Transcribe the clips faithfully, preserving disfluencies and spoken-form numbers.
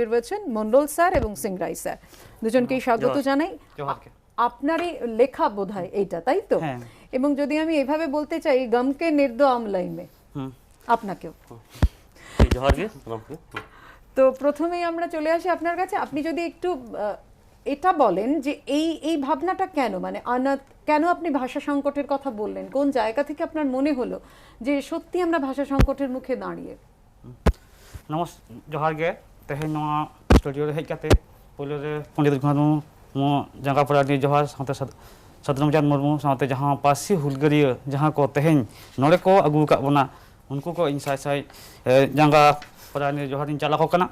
রয়েছেন মন্ডল স্যার এবং সিংরাই স্যার, দুজনকেই স্বাগত জোহার। জানাই। জোহার কে। আপনারই লেখা বোধহয় এইটা, তাই তো? হ্যাঁ। এবং যদি আমি এইভাবে বলতে চাই, গমকে নির্দ আমলাই মে, হুম। আপনাকেও। ঠিক, জোহার কে। তো প্রথমেই আমরা চলে আসি আপনার কাছে, আপনি যদি একটু আহ, এটা বলেন যে এই এই ভাবনাটা কেন, মানে অনাথ, কেন আপনি ভাষা সংকটের কথা বললেন, কোন জায়গা থেকে আপনার মনে হলো যে সত্যি আমরা ভাষা সংকটের মুখে দাঁড়িয়ে? ᱱᱚᱢᱚᱥ ᱡᱚᱦᱟᱨ ᱜᱮ᱾ ᱛᱮᱦᱮᱧ ᱱᱚᱣᱟ ᱥᱴᱩᱰᱤᱭᱳ ᱨᱮ ᱦᱮᱡ ᱠᱟᱛᱮ ᱯᱳᱭᱞᱳ ᱨᱮ ᱯᱚᱱᱰᱤᱛ ᱨᱚᱜᱷᱩᱱᱟᱛᱷ ᱢᱩᱨᱢᱩ ᱡᱟᱸᱜᱟ ᱯᱟᱲᱟᱜ ᱨᱤᱱᱤᱡ ᱡᱚᱦᱟᱨ, ᱥᱟᱶᱛᱮ ᱥᱟᱫ- ᱥᱟᱫᱷᱩ ᱨᱟᱢᱪᱟᱸᱫᱽ ᱢᱩᱨᱢᱩ ᱥᱟᱶᱛᱮ ᱡᱟᱦᱟᱸ ᱯᱟᱹᱨᱥᱤ ᱦᱩᱞᱜᱟᱹᱨᱤᱭᱟᱹ ᱡᱟᱦᱟᱸ ᱠᱚ ᱛᱮᱦᱮᱧ ᱱᱚᱰᱮ ᱠᱚ ᱟᱹᱜᱩ ᱟᱠᱟᱫ ᱵᱚᱱᱟ, ᱩᱱᱠᱩ ᱠᱚ ᱤᱧ ᱥᱟᱭ ᱥᱟᱭ ᱮ, ᱡᱟᱸᱜᱟ ᱯᱟᱲᱟᱜ ᱨᱤᱱᱤᱡ ᱡᱚᱦᱟᱨ ᱤᱧ ᱪᱟᱞ ᱟᱠᱚ ᱠᱟᱱᱟ᱾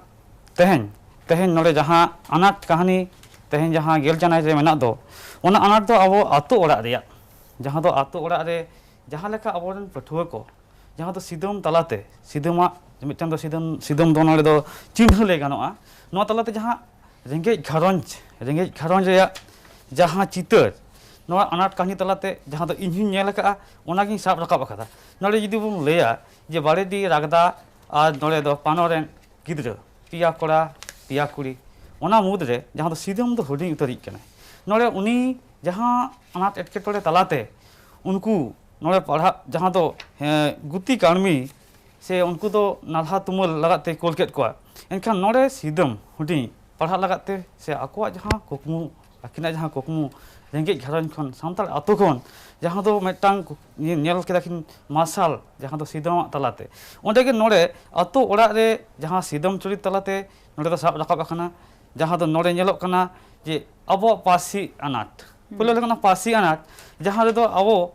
ᱛᱮᱦᱮᱧ ᱛᱮᱦᱮᱧ ᱱᱚᱰᱮ ᱡᱟᱦᱟᱸ ᱟᱱᱟᱴ ᱠᱟᱹᱦᱱᱤ ᱛᱮᱦᱮᱧ ᱡᱟᱦᱟᱸ ᱜᱮᱞ ᱡᱟᱱᱟᱭ ᱨᱮ ᱢᱮᱱᱟᱜ ᱫᱚ, ᱚᱱᱟ ᱟᱱᱟᱴ ᱫᱚ ᱟᱵᱚ ᱟᱛᱳ ᱚᱲᱟᱜ ᱨᱮᱭᱟᱜ, ᱡᱟᱦᱟᱸ ᱫᱚ ᱟᱛᱳ ᱚᱲᱟᱜ ᱨᱮ ᱡᱟᱦᱟᱸ ᱞᱮᱠᱟ ᱟᱵᱚᱨᱮᱱ ᱯᱟᱹᱴᱷᱩᱣᱟᱹ ᱠᱚ ᱡᱟᱦᱟᱸ ᱫᱚ ᱥᱤᱫᱚᱢ ᱛᱟᱞᱟᱛᱮ, ᱥᱤᱫᱚᱢᱟᱜ ᱢᱤᱫᱴᱟᱝ ᱫᱚ ᱥᱤᱫᱚᱢ, ᱥᱤᱫᱚᱢ ᱫᱚ ᱱᱚᱰᱮ ᱫᱚ ᱪᱤᱱᱦᱟᱹ ᱞᱟᱹᱭ ᱜᱟᱱᱚᱜᱼᱟ᱾ ᱱᱚᱣᱟ ᱛᱟᱞᱟᱛᱮ ᱡᱟᱦᱟᱸ ᱨᱮᱸᱜᱮᱡ ᱜᱷᱟᱨᱚᱸᱡᱽ, ᱨᱮᱸᱜᱮᱡ ᱜᱷᱟᱨᱚᱸᱡᱽ ᱨᱮᱭᱟᱜ ᱡᱟᱦᱟᱸ ᱪᱤᱛᱟᱹᱨ, ᱱᱚᱣᱟ ᱟᱱᱟᱴ ᱠᱟᱹᱦᱱᱤ ᱛᱟᱞᱟᱛᱮ ᱡᱟᱦᱟᱸ ᱫᱚ ᱤᱧ ᱦᱚᱸᱧ ᱧᱮᱞ ᱟᱠᱟᱫᱼᱟ, ᱚᱱᱟᱜᱤᱧ ᱥᱟᱵ ᱨᱟᱠᱟᱵ ᱟᱠᱟᱫᱟ᱾ ᱱᱚᱰᱮ ᱡᱩᱫᱤ ᱵᱚᱱ ᱞᱟᱹᱭᱟ ᱡᱮ ᱵᱟᱲᱮᱰᱤ, ᱨᱟᱜᱽᱫᱟ ᱟᱨ ᱱᱚᱰᱮ ᱫᱚ ᱯᱟᱱᱚ ᱨᱮᱱ ᱜᱤᱫᱽᱨᱟᱹ, ᱯᱮᱭᱟ ᱠᱚᱲᱟ, ᱯᱮᱭᱟ ᱠᱩᱲᱤ, ᱚᱱᱟ ᱢᱩᱫᱽᱨᱮ ᱡᱟᱦᱟᱸ ᱫᱚ ᱥᱤᱫᱚᱢ ᱫᱚ ᱦᱩᱰᱤᱧ ᱩᱛᱟᱹᱨᱤᱡ ᱠᱟᱱᱟᱭ᱾ ᱱᱚᱰᱮ ᱩᱱᱤ ᱡᱟᱦᱟᱸ ᱟᱱᱟᱴ ᱮᱴᱠᱮᱴᱚᱬᱮ ᱛᱟᱞᱟᱛᱮ ᱩᱱᱠᱩ ᱱᱚᱰᱮ ᱯᱟᱲᱦᱟᱜ ᱡᱟᱦᱟᱸ ᱫᱚ, ᱦᱮᱸ, ᱜᱩᱛᱤ ᱠᱟᱹᱲᱢᱤ ᱥᱮ ᱩᱱᱠᱩ ᱫᱚ ᱱᱟᱞᱦᱟ ᱛᱩᱢᱟᱹᱞ ᱞᱟᱜᱟᱫ ᱛᱮ ᱠᱳᱞ ᱠᱮᱫ ᱠᱚᱣᱟ᱾ ᱮᱱᱠᱷᱟᱱ ᱱᱚᱰᱮ ᱥᱤᱫᱚᱢ ᱦᱩᱰᱤᱧ ᱯᱟᱲᱦᱟᱜ ᱞᱟᱜᱟᱫ ᱛᱮ ᱥᱮ ᱟᱠᱚᱣᱟᱜ ᱡᱟᱦᱟᱸ ᱠᱩᱠᱢᱩ, ᱟᱹᱠᱤᱱᱟᱜ ᱡᱟᱦᱟᱸ ᱠᱩᱠᱢᱩ, ᱨᱮᱸᱜᱮᱡ ᱜᱷᱟᱨᱚᱸᱡᱽ ᱠᱷᱚᱱ, ᱥᱟᱱᱛᱟᱲ ᱟᱛᱳ ᱠᱷᱚᱱ, ᱡᱟᱦᱟᱸ ᱫᱚ ᱢᱤᱫᱴᱟᱝ ᱠᱩ- ᱧᱮ- ᱧᱮᱞ ᱠᱮᱫᱟ ᱠᱤᱱ ᱢᱟᱨᱥᱟᱞ, ᱡᱟᱦᱟᱸ ᱫᱚ ᱥᱤᱫᱚᱢᱟᱜ ᱛᱟᱞᱟᱛᱮ᱾ ᱚᱸᱰᱮ ᱜᱮ ᱱᱚᱰᱮ ᱟᱛᱳ ᱚᱲᱟᱜ ᱨᱮ ᱡᱟᱦᱟᱸ ᱥᱤᱫᱚᱢ ᱪᱚᱨᱤᱛ ᱛᱟᱞᱟᱛᱮ ᱱᱚᱰᱮ ᱫᱚ ᱥᱟᱵ ᱨᱟᱠᱟᱵ ᱟᱠᱟᱱᱟ, ᱡᱟᱦᱟᱸ ᱫᱚ ᱱᱚᱰᱮ ᱧᱮᱞᱚᱜ ᱠᱟᱱᱟ ᱡᱮ ᱟᱵᱚᱣᱟᱜ ᱯᱟᱹᱨᱥᱤ ᱟᱱᱟᱴ᱾ ᱯᱳᱭᱞᱳ ᱞᱮᱠᱟᱱᱟᱜ ᱯᱟᱹᱨᱥᱤ ᱟᱱᱟᱴ, ᱡᱟᱦᱟᱸ ᱨᱮᱫᱚ ᱟᱵᱚ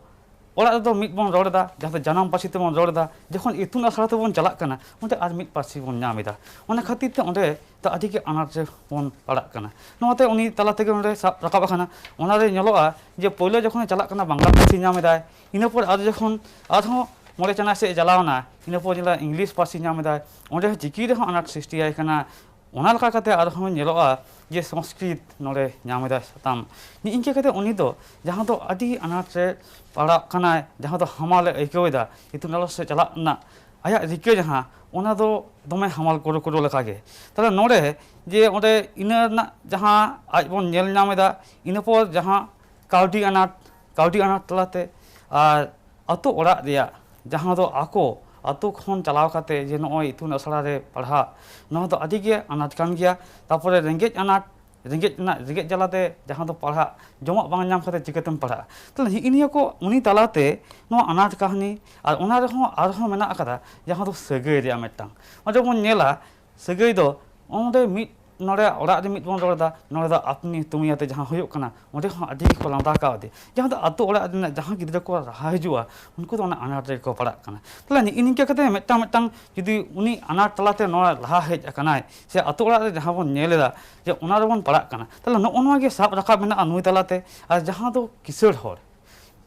ᱚᱲᱟᱜ ᱨᱮᱫᱚ ᱢᱤᱫ ᱵᱚᱱ ᱨᱚᱲ ᱮᱫᱟ, ᱡᱟᱦᱟᱸ ᱫᱚ ᱡᱟᱱᱟᱢ ᱯᱟᱹᱨᱥᱤ ᱛᱮᱵᱚᱱ ᱨᱚᱲ ᱮᱫᱟ, ᱡᱚᱠᱷᱚᱱ ᱤᱛᱩᱱ ᱟᱥᱲᱟ ᱛᱮᱵᱚᱱ ᱪᱟᱞᱟᱜ ᱠᱟᱱᱟ, ᱚᱸᱰᱮ ᱟᱨ ᱢᱤᱫ ᱯᱟᱹᱨᱥᱤ ᱵᱚᱱ ᱧᱟᱢ ᱮᱫᱟ᱾ ᱚᱱᱟ ᱠᱷᱟᱹᱛᱤᱨ ᱛᱮ ᱚᱸᱰᱮ ᱫᱚ ᱟᱹᱰᱤ ᱜᱮ ᱟᱱᱟᱴ ᱨᱮ ᱵᱚᱱ ᱯᱟᱲᱟᱜ ᱠᱟᱱᱟ᱾ ᱱᱚᱣᱟᱛᱮ ᱩᱱᱤ ᱛᱟᱞᱟ ᱛᱮᱜᱮ ᱚᱸᱰᱮ ᱥᱟᱵ ᱨᱟᱠᱟᱵ ᱟᱠᱟᱱᱟ᱾ ᱚᱱᱟᱨᱮ ᱧᱮᱞᱚᱜᱼᱟ ᱡᱮ ᱯᱳᱭᱞᱳ ᱡᱚᱠᱷᱚᱱᱮ ᱪᱟᱞᱟᱜ ᱠᱟᱱᱟ, ᱵᱟᱝᱞᱟ ᱯᱟᱹᱨᱥᱤ ᱧᱟᱢ ᱮᱫᱟᱭ, ᱤᱱᱟᱹ ᱯᱚᱨ ᱟᱨ ᱡᱚᱠᱷᱚᱱ ᱟᱨᱦᱚᱸ ᱢᱚᱬᱮ ᱪᱟᱱᱟᱪ ᱥᱮᱫ ᱮ ᱪᱟᱞᱟᱣ ᱮᱱᱟ, ᱤᱱᱟᱹ ᱯᱚᱨ ᱧᱮᱞᱟ ᱤᱝᱞᱤᱥ ᱯᱟᱹᱨᱥᱤ ᱧᱟᱢ ᱮᱫᱟᱭ, ᱚᱸᱰᱮ ᱦᱚᱸ ᱪᱤᱠᱤ ᱨᱮᱦᱚᱸ ᱟᱱᱟᱴ ᱥᱨᱤᱥᱴᱤ ᱟᱭ ᱠᱟᱱᱟ᱾ ᱚᱱᱟ ᱞᱮᱠᱟ ᱠᱟᱛᱮ ᱟᱨᱦᱚᱸ ᱧᱮᱞᱚᱜᱼᱟ ᱡᱮ ᱥᱚᱝᱥᱠᱨᱤᱛ ᱱᱚᱰᱮ ᱧᱟᱢ ᱮᱫᱟᱭ ᱥᱟᱛᱟᱢ᱾ ᱱᱤᱝᱠᱟᱹ ᱠᱟᱛᱮ ᱩᱱᱤ ᱫᱚ ᱡᱟᱦᱟᱸ ᱫᱚ ᱟᱹᱰᱤ ᱟᱱᱟᱴ ᱨᱮ ᱯᱟᱲᱟᱜ ᱠᱟᱱᱟᱭ, ᱡᱟᱦᱟᱸ ᱫᱚ ᱦᱟᱢᱟᱞᱮ ᱟᱹᱭᱠᱟᱹᱣ ᱮᱫᱟ, ᱤᱛᱩᱱ ᱟᱥᱲᱟ ᱥᱮᱫ ᱪᱟᱞᱟᱜ ᱨᱮᱱᱟᱜ ᱟᱭᱟᱜ ᱨᱤᱠᱟᱹ ᱡᱟᱦᱟᱸ, ᱚᱱᱟ ᱫᱚ ᱫᱚᱢᱮ ᱦᱟᱢᱟᱞ ᱠᱩᱨᱩᱠᱩᱨᱩ ᱞᱮᱠᱟᱜᱮ᱾ ᱛᱟᱦᱚᱞᱮ ᱱᱚᱰᱮ ᱡᱮ ᱚᱸᱰᱮ ᱤᱱᱟᱹ ᱨᱮᱱᱟᱜ ᱡᱟᱦᱟᱸ ᱟᱡ ᱵᱚᱱ ᱧᱮᱞ ᱧᱟᱢ ᱮᱫᱟ, ᱤᱱᱟᱹ ᱯᱚᱨ ᱡᱟᱦᱟᱸ ᱠᱟᱹᱣᱰᱤ ᱟᱱᱟᱴ, ᱠᱟᱹᱣᱰᱤ ᱟᱱᱟᱴ ᱛᱟᱞᱟᱛᱮ ᱟᱨ ᱟᱛᱳ ᱚᱲᱟᱜ ᱨᱮᱭᱟᱜ ᱡᱟᱦᱟᱸ ᱫᱚ ᱟᱠᱚ ᱟᱛᱳ ᱠᱷᱚᱱ ᱪᱟᱞᱟᱣ ᱠᱟᱛᱮ ᱡᱮ ᱱᱚᱜᱼᱚᱭ ᱤᱛᱩᱱ ᱟᱥᱲᱟ ᱨᱮ ᱯᱟᱲᱦᱟᱜ, ᱱᱚᱣᱟ ᱫᱚ ᱟᱹᱰᱤ ᱜᱮ ᱟᱱᱟᱴ ᱠᱟᱱ ᱜᱮᱭᱟ᱾ ᱛᱟᱨᱯᱚᱨᱮ ᱨᱮᱸᱜᱮᱡ ᱟᱱᱟᱴ, ᱨᱮᱸᱜᱮᱡ ᱨᱮᱱᱟᱜ, ᱨᱮᱸᱜᱮᱡ ᱡᱟᱞᱟᱛᱮ ᱡᱟᱦᱟᱸ ᱫᱚ ᱯᱟᱲᱦᱟᱜ, ᱡᱚᱢᱟᱜ ᱵᱟᱝ ᱧᱟᱢ ᱠᱟᱛᱮ ᱪᱤᱠᱟᱹᱛᱮᱢ ᱯᱟᱲᱦᱟᱜᱼᱟ? ᱛᱟᱦᱚᱞᱮ ᱱᱤᱜᱼᱤ ᱱᱤᱭᱟᱹ ᱠᱚ ᱩᱱᱤ ᱛᱟᱞᱟᱛᱮ ᱱᱚᱣᱟ ᱟᱱᱟᱴ ᱠᱟᱹᱦᱱᱤ, ᱟᱨ ᱚᱱᱟ ᱨᱮᱦᱚᱸ ᱟᱨᱦᱚᱸ ᱢᱮᱱᱟᱜ ᱟᱠᱟᱫᱟ ᱡᱟᱦᱟᱸ ᱫᱚ ᱥᱟᱹᱜᱟᱹᱭ ᱨᱮᱭᱟᱜ ᱢᱤᱫᱴᱟᱝ᱾ ᱚᱸᱰᱮ ᱵᱚᱱ ᱧᱮᱞᱟ, ᱥᱟᱹᱜᱟᱹᱭ ᱫᱚ ᱚᱸᱰᱮ ᱢᱤᱫ, ᱱᱚᱰᱮ ᱚᱲᱟᱜ ᱨᱮ ᱢᱤᱫ ᱵᱚᱱ ᱨᱚᱲ ᱮᱫᱟ, ᱱᱚᱰᱮ ᱫᱚ ᱟᱯᱱᱤ ᱛᱩᱢᱤ ᱟᱛᱮ ᱡᱟᱦᱟᱸ ᱦᱩᱭᱩᱜ ᱠᱟᱱᱟ, ᱚᱸᱰᱮ ᱦᱚᱸ ᱟᱹᱰᱤ ᱜᱮᱠᱚ ᱞᱟᱸᱫᱟ ᱠᱟᱣᱫᱮ᱾ ᱡᱟᱦᱟᱸ ᱫᱚ ᱟᱛᱳ ᱚᱲᱟᱜ ᱨᱮᱱᱟᱜ ᱡᱟᱦᱟᱸ ᱜᱤᱫᱽᱨᱟᱹ ᱠᱚ ᱞᱟᱦᱟ ᱦᱤᱡᱩᱜᱼᱟ, ᱩᱱᱠᱩ ᱫᱚ ᱚᱱᱟ ᱟᱱᱟᱴ ᱨᱮᱜᱮ ᱠᱚ ᱯᱟᱲᱟᱜ ᱠᱟᱱᱟ᱾ ᱛᱟᱦᱚᱞᱮ ᱱᱤᱜᱼᱤ ᱱᱤᱝᱠᱟᱹ ᱠᱟᱛᱮ ᱢᱤᱫᱴᱟᱝ ᱢᱤᱫᱴᱟᱝ ᱡᱩᱫᱤ ᱩᱱᱤ ᱟᱱᱟᱴ ᱛᱟᱞᱟᱛᱮ ᱱᱚᱣᱟ ᱞᱟᱦᱟ ᱦᱮᱡ ᱟᱠᱟᱱᱟᱭ, ᱥᱮ ᱟᱛᱳ ᱚᱲᱟᱜ ᱨᱮ ᱡᱟᱦᱟᱸ ᱵᱚᱱ ᱧᱮᱞ ᱮᱫᱟ ᱡᱮ ᱚᱱᱟ ᱨᱮᱵᱚᱱ ᱯᱟᱲᱟᱜ ᱠᱟᱱᱟ, ᱛᱟᱦᱚᱞᱮ ᱱᱚᱜᱼᱚ ᱱᱚᱣᱟ ᱜᱮ ᱥᱟᱵ ᱨᱟᱠᱟᱵ ᱢᱮᱱᱟᱜᱼᱟ ᱱᱩᱭ ᱛᱟᱞᱟᱛᱮ᱾ ᱟᱨ ᱡᱟᱦᱟᱸ ᱫᱚ ᱠᱤᱥᱟᱹᱬ ᱦᱚᱲ,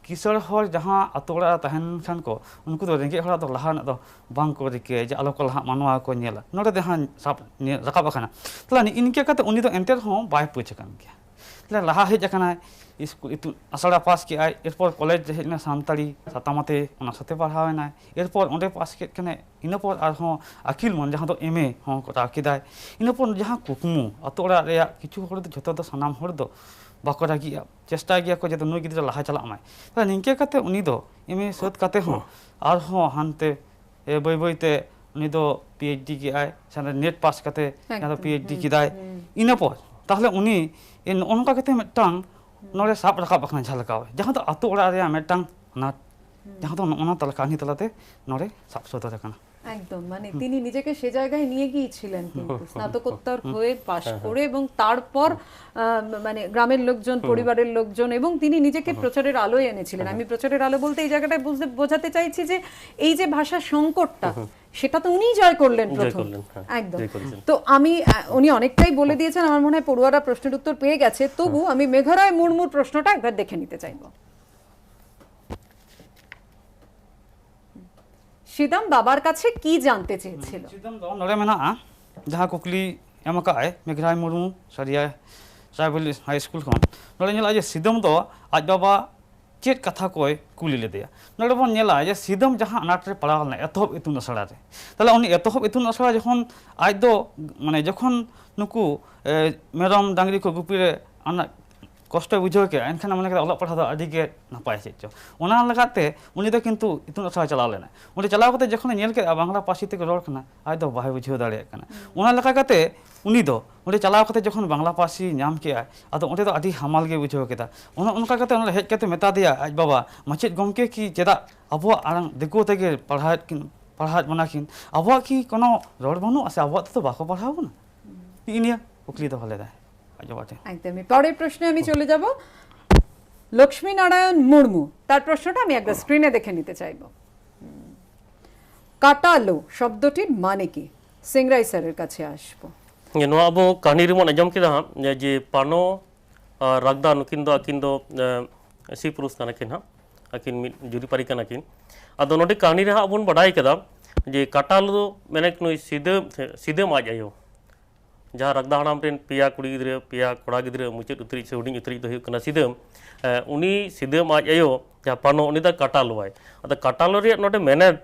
ᱠᱤᱥᱟᱹᱬ ᱦᱚᱲ ᱡᱟᱦᱟᱸ ᱟᱛᱳ ᱚᱲᱟᱜ ᱨᱮ ᱛᱟᱦᱮᱱ ᱠᱷᱟᱱ ᱠᱚ, ᱩᱱᱠᱩ ᱫᱚ ᱨᱮᱸᱜᱮᱡ ᱦᱚᱲᱟᱜ ᱫᱚ ᱞᱟᱦᱟ ᱨᱮᱱᱟᱜ ᱫᱚ ᱵᱟᱝ ᱠᱚ ᱨᱤᱠᱟᱹᱭᱟ ᱡᱮ ᱟᱞᱚ ᱠᱚ ᱞᱟᱦᱟᱜ ᱢᱟ, ᱱᱚᱣᱟ ᱠᱚ ᱧᱮᱞᱟ᱾ ᱱᱚᱰᱮ ᱡᱟᱦᱟᱸ ᱥᱟᱵ ᱧᱮᱞ ᱨᱟᱠᱟᱵ ᱟᱠᱟᱱᱟ, ᱛᱟᱦᱚᱞᱮ ᱱᱤᱜᱼᱤ ᱱᱤᱝᱠᱟᱹ ᱠᱟᱛᱮ ᱩᱱᱤ ᱫᱚ ᱮᱱᱛᱮ ᱨᱮᱦᱚᱸ ᱵᱟᱭ ᱯᱟᱹᱪ ᱟᱠᱟᱱ ᱜᱮᱭᱟ᱾ ᱛᱟᱦᱚᱞᱮ ᱞᱟᱦᱟ ᱦᱮᱡ ᱟᱠᱟᱱᱟᱭ, ᱤᱥᱠᱩᱞ ᱤᱛᱩᱱ ᱟᱥᱲᱟ ᱯᱟᱥ ᱠᱮᱜᱼᱟᱭ, ᱮᱨᱯᱚᱨ ᱠᱚᱞᱮᱡᱽ ᱨᱮ ᱦᱮᱡ ᱮᱱᱟ, ᱥᱟᱱᱛᱟᱲᱤ ᱥᱟᱛᱟᱢ ᱟᱛᱮ ᱚᱱᱟ ᱥᱟᱛᱮ ᱯᱟᱲᱦᱟᱣ ᱮᱱᱟᱭ, ᱮᱨᱯᱚᱨ ᱚᱸᱰᱮ ᱯᱟᱥ ᱠᱮᱫ ᱠᱷᱟᱱᱮ ᱤᱱᱟᱹ ᱯᱚᱨ ᱟᱨᱦᱚᱸ ᱟᱹᱠᱤᱞ ᱢᱚᱱ ᱡᱟᱦᱟᱸ ᱫᱚ ᱮᱢ ᱮ ᱦᱚᱸ ᱠᱚᱨᱟᱣ ᱠᱮᱫᱟᱭ᱾ ᱤᱱᱟᱹ ᱯᱚᱨ ᱡᱟᱦᱟᱸ ᱠᱩᱠᱢᱩ, ᱟᱛᱳ ᱚᱲᱟᱜ ᱨᱮᱭᱟᱜ ᱠᱤᱪᱷᱩ ᱦᱚᱲ ᱫᱚ, ᱡᱷᱚᱛᱚ ᱫᱚ, ᱥᱟᱱᱟᱢ ᱦᱚᱲ ᱫᱚ ᱵᱟᱠᱚ ᱨᱟᱹᱜᱤᱜᱼᱟ, ᱪᱮᱥᱴᱟᱭ ᱜᱮᱭᱟ ᱠᱚ ᱡᱟᱛᱮ ᱱᱩᱭ ᱜᱤᱫᱽᱨᱟᱹ ᱞᱟᱦᱟ ᱪᱟᱞᱟᱜ ᱢᱟᱭ᱾ ᱛᱟᱦᱞᱮ ᱱᱤᱝᱠᱟᱹ ᱠᱟᱛᱮ ᱩᱱᱤ ᱫᱚ ᱮᱢ ᱮ ᱥᱟᱹᱛ ᱠᱟᱛᱮ ᱦᱚᱸ ᱟᱨᱦᱚᱸ ᱦᱟᱱᱛᱮ, ᱮ, ᱵᱟᱹᱭ ᱵᱟᱹᱭ ᱛᱮ ᱩᱱᱤ ᱫᱚ ᱯᱤ ᱮᱭᱤᱪ ᱰᱤ ᱠᱮᱜᱼᱟᱭ, ᱥᱮ ᱱᱮᱴ ᱯᱟᱥ ᱠᱟᱛᱮ ᱡᱟᱦᱟᱸ ᱫᱚ ᱮᱠᱫᱚᱢ, ᱯᱤ ᱮᱭᱤᱪ ᱰᱤ ᱦᱩᱸ, ᱠᱮᱫᱟᱭ᱾ ᱦᱩᱸ᱾ ᱤᱱᱟᱹ ᱯᱚᱨ ᱛᱟᱦᱞᱮ ᱩᱱᱤ, ᱮ, ᱱᱚᱜᱼᱚ ᱱᱚᱝᱠᱟ ᱠᱟᱛᱮ ᱢᱤᱫᱴᱟᱝ ᱱᱚᱰᱮ ᱥᱟᱵ ᱨᱟᱠᱟᱵ ᱟᱠᱟᱱᱟ ᱡᱷᱟᱞᱠᱟᱣ, ᱡᱟᱦᱟᱸ ᱫᱚ ᱟᱛᱳ ᱚᱲᱟᱜ ᱨᱮᱭᱟᱜ ᱢᱤᱫᱴᱟᱝ ᱟᱱᱟᱴ, ᱦᱩᱸ᱾ ᱡᱟᱦᱟᱸ ᱫᱚ ᱱᱚᱜᱼᱚ ᱱᱚᱣᱟ ᱛᱟᱞᱟ, ᱠᱟᱹᱦᱱᱤ ᱛᱟᱞᱟᱛᱮ ᱱᱚᱰᱮ ᱥᱟᱵ ᱥᱚᱫᱚᱨ ᱟᱠᱟᱱᱟ᱾ একদম, মানে, হুম। তিনি নিজেকে সে জায়গায় নিয়ে গিয়েছিলেন, কিন্তু স্নাতকোত্তর হয়ে পাশ হ্যাঁ, হ্যাঁ। করে এবং তারপর, হুম। আহ, মানে, গ্রামের লোকজন, হুম। পরিবারের লোকজন, এবং তিনি নিজেকে হুম। প্রচারের আলোয় এনেছিলেন। হুম। আমি প্রচারের আলো বলতে এই জায়গাটায় বুঝতে, বোঝাতে চাইছি যে এই যে ভাষা সংকটটা, হুম। সেটা তো উনিই জয় করলেন জয় প্রথম। করলেন, হ্যাঁ, একদম। জয় করেছেন। তো আমি, আহ, উনি অনেকটাই বলে দিয়েছেন, আমার মনে হয় পড়ুয়ারা প্রশ্নের উত্তর পেয়ে গেছে। তবু হুম। আমি মেঘরায় মুর্মুর প্রশ্নটা একবার দেখে নিতে চাইবো। সিদাম বাবার কাছে কি জানতে চেয়েছিল? ᱥᱤᱫᱟᱢ ᱫᱚ ᱱᱚᱰᱮ ᱢᱮᱱᱟᱜᱼᱟ, ᱡᱟᱦᱟᱸ ᱠᱩᱠᱞᱤ ᱮᱢ ᱟᱠᱟᱫ ᱟᱭ ᱢᱮᱜᱷᱨᱟᱭ ᱢᱩᱨᱢᱩ, ᱥᱟᱹᱨᱤᱭᱟ ᱴᱨᱟᱭᱵᱟᱞ ᱦᱟᱭ ᱥᱠᱩᱞ ᱠᱷᱚᱱ᱾ ᱱᱚᱰᱮ ᱧᱮᱞᱚᱜᱼᱟ ᱡᱮ ᱥᱤᱫᱟᱢ ᱫᱚ ᱟᱡ ᱵᱟᱵᱟ ᱪᱮᱫ ᱠᱟᱛᱷᱟ ᱠᱚᱭ ᱠᱩᱞᱤ ᱞᱮᱫᱮᱭᱟ? ᱱᱚᱰᱮ ᱵᱚᱱ ᱧᱮᱞᱟ ᱡᱮ ᱥᱤᱫᱟᱹᱢ ᱡᱟᱦᱟᱸ ᱟᱱᱟᱴ ᱨᱮ ᱯᱟᱲᱟᱣ ᱞᱮᱱᱟ ᱮᱛᱚᱦᱚᱵ ᱤᱛᱩᱱ ᱟᱥᱲᱟ ᱨᱮ, ᱛᱟᱦᱚᱞᱮ ᱩᱱᱤ ᱮᱛᱚᱦᱚᱵ ᱤᱛᱩᱱ ᱟᱥᱲᱟ ᱡᱚᱠᱷᱚᱱ ᱟᱡ ᱫᱚ, ᱢᱟᱱᱮ, ᱡᱚᱠᱷᱚᱱ ᱱᱩᱠᱩ, ᱮ, ᱢᱮᱨᱚᱢ ᱰᱟᱝᱨᱤ ᱠᱚ ᱜᱩᱯᱤ ᱨᱮ ᱟᱱᱟ ᱠᱚᱥᱴᱚᱭ ᱵᱩᱡᱷᱟᱹᱣ ᱠᱮᱫᱟ, ᱮᱱᱠᱷᱟᱱ ᱢᱚᱱᱮ ᱠᱮᱫᱟ ᱚᱞᱚᱜ ᱯᱟᱲᱦᱟᱣ ᱫᱚ ᱟᱹᱰᱤ ᱜᱮ ᱱᱟᱯᱟᱭ ᱪᱮᱫ ᱪᱚ᱾ ᱚᱱᱟ ᱞᱮᱠᱟᱛᱮ ᱩᱱᱤ ᱫᱚ ᱠᱤᱱᱛᱩ ᱤᱛᱩᱱ ᱟᱥᱲᱟ ᱪᱟᱞᱟᱣ ᱞᱮᱱᱟᱭ᱾ ᱚᱸᱰᱮ ᱪᱟᱞᱟᱣ ᱠᱟᱛᱮ ᱡᱚᱠᱷᱚᱱᱮ ᱧᱮᱞ ᱠᱮᱫᱟ ᱵᱟᱝᱞᱟ ᱯᱟᱹᱨᱥᱤ ᱛᱮᱠᱚ ᱨᱚᱲ ᱠᱟᱱᱟ, ᱟᱡ ᱫᱚ ᱵᱟᱭ ᱵᱩᱡᱷᱟᱹᱣ ᱫᱟᱲᱮᱭᱟᱜ ᱠᱟᱱᱟ᱾ ᱚᱱᱟ ᱞᱮᱠᱟ ᱠᱟᱛᱮ ᱩᱱᱤ ᱫᱚ ᱚᱸᱰᱮ ᱪᱟᱞᱟᱣ ᱠᱟᱛᱮ ᱡᱚᱠᱷᱚᱱ ᱵᱟᱝᱞᱟ ᱯᱟᱹᱨᱥᱤ ᱧᱟᱢ ᱠᱮᱜᱼᱟᱭ, ᱟᱫᱚ ᱚᱸᱰᱮ ᱫᱚ ᱟᱹᱰᱤ ᱦᱟᱢᱟᱞ ᱜᱮ ᱵᱩᱡᱷᱟᱹᱣ ᱠᱮᱫᱟ᱾ ᱚᱱᱮ ᱚᱱᱠᱟ ᱠᱟᱛᱮ ᱚᱸᱰᱮ ᱦᱮᱡ ᱠᱟᱛᱮ ᱢᱮᱛᱟ ᱫᱮᱭᱟ ᱟᱡ ᱵᱟᱵᱟ, "ᱢᱟᱪᱮᱫ ᱜᱚᱢᱠᱮ ᱠᱤ ᱪᱮᱫᱟᱜ ᱟᱵᱚᱣᱟᱜ ᱟᱲᱟᱝ ᱫᱤᱠᱩ ᱛᱮᱜᱮ ᱯᱟᱲᱦᱟᱣᱮᱫ ᱠᱤᱱ, ᱯᱟᱲᱦᱟᱣᱮᱫ ᱵᱚᱱᱟ ᱠᱤᱱ? ᱟᱵᱚᱣᱟᱜ ᱠᱤ ᱠᱳᱱᱳ ᱨᱚᱲ ᱵᱟᱹᱱᱩᱜᱼᱟ ᱥᱮ ᱟᱵᱚᱣᱟᱜ ᱛᱮᱫᱚ ᱵᱟᱠᱚ ᱯᱟᱲᱦᱟᱣ ᱵᱚᱱᱟ?" ᱱᱤᱜᱼᱤ ᱱᱤᱭᱟᱹ ᱠᱩᱠᱞᱤ ᱫᱚᱦᱚ ᱞᱮᱫᱟᱭ ᱟᱡ ᱵᱟᱵᱟ ᱴᱷᱮᱱ᱾ একদমই। পরের প্রশ্নে আমি চলে যাব লক্ষ্মী নারায়ণ মুর্মু। তার প্রশ্নটা আমি একবার স্ক্রিনে দেখে নিতে চাইব। হুম। কাটালো শব্দটির মানে কি? সিংরাই স্যারের কাছে আসবো। ᱱᱚᱣᱟ ᱟᱵᱚ ᱠᱟᱹᱦᱱᱤ ᱨᱮᱵᱚᱱ ᱟᱸᱡᱚᱢ ᱠᱮᱫᱟ ᱦᱟᱸᱜ, ᱡᱮ ᱯᱟᱱᱚ ᱟᱨ ᱨᱟᱜᱽᱫᱟ, ᱱᱩᱠᱤᱱ ᱫᱚ, ᱟᱹᱠᱤᱱ ᱫᱚ, ᱮ, ᱥᱤ ᱯᱩᱨᱩᱥ ᱠᱟᱱᱟ ᱠᱤᱱ ᱦᱟᱸᱜ, ᱟᱹᱠᱤᱱ ᱢᱤᱫ ᱡᱩᱨᱤᱯᱟᱹᱨᱤ ᱠᱟᱱᱟ ᱠᱤᱱ᱾ ᱟᱫᱚ ᱱᱚᱰᱮ ᱠᱟᱹᱦᱱᱤ ᱨᱮ ᱦᱟᱸᱜ ᱵᱚᱱ ᱵᱟᱰᱟᱭ ᱠᱮᱫᱟ ᱡᱮ ᱠᱟᱴᱟᱞ ᱫᱚ ᱢᱮᱱᱮᱠ ᱱᱩᱭ ᱥᱤᱫᱟᱹ, ᱥᱤᱫᱟᱹᱢ ᱟᱡ ᱟᱭᱳ, ᱡᱟᱦᱟᱸ ᱨᱟᱜᱽᱫᱟ ᱦᱟᱲᱟᱢ ᱨᱮᱱ ᱯᱮᱭᱟ ᱠᱩᱲᱤ ᱜᱤᱫᱽᱨᱟᱹ, ᱯᱮᱭᱟ ᱠᱚᱲᱟ ᱜᱤᱫᱽᱨᱟᱹ, ᱢᱩᱪᱟᱹᱫ ᱩᱛᱟᱹᱨᱤᱡ ᱥᱮ ᱦᱩᱰᱤᱧ ᱩᱛᱟᱹᱨᱤᱡ ᱫᱚ ᱦᱩᱭᱩᱜ ᱠᱟᱱᱟ ᱥᱤᱫᱟᱹᱢ᱾ ᱮ, ᱩᱱᱤ ᱥᱤᱫᱟᱹᱢ ᱟᱡ ᱟᱭᱳ ᱡᱟᱦᱟᱸ ᱯᱟᱱᱚ, ᱩᱱᱤ ᱫᱚ ᱠᱟᱴᱟᱞᱚᱣᱟᱭ᱾ ᱟᱫᱚ ᱠᱟᱴᱟᱞᱚ ᱨᱮᱭᱟᱜ ᱱᱚᱰᱮ ᱢᱮᱱᱮᱛ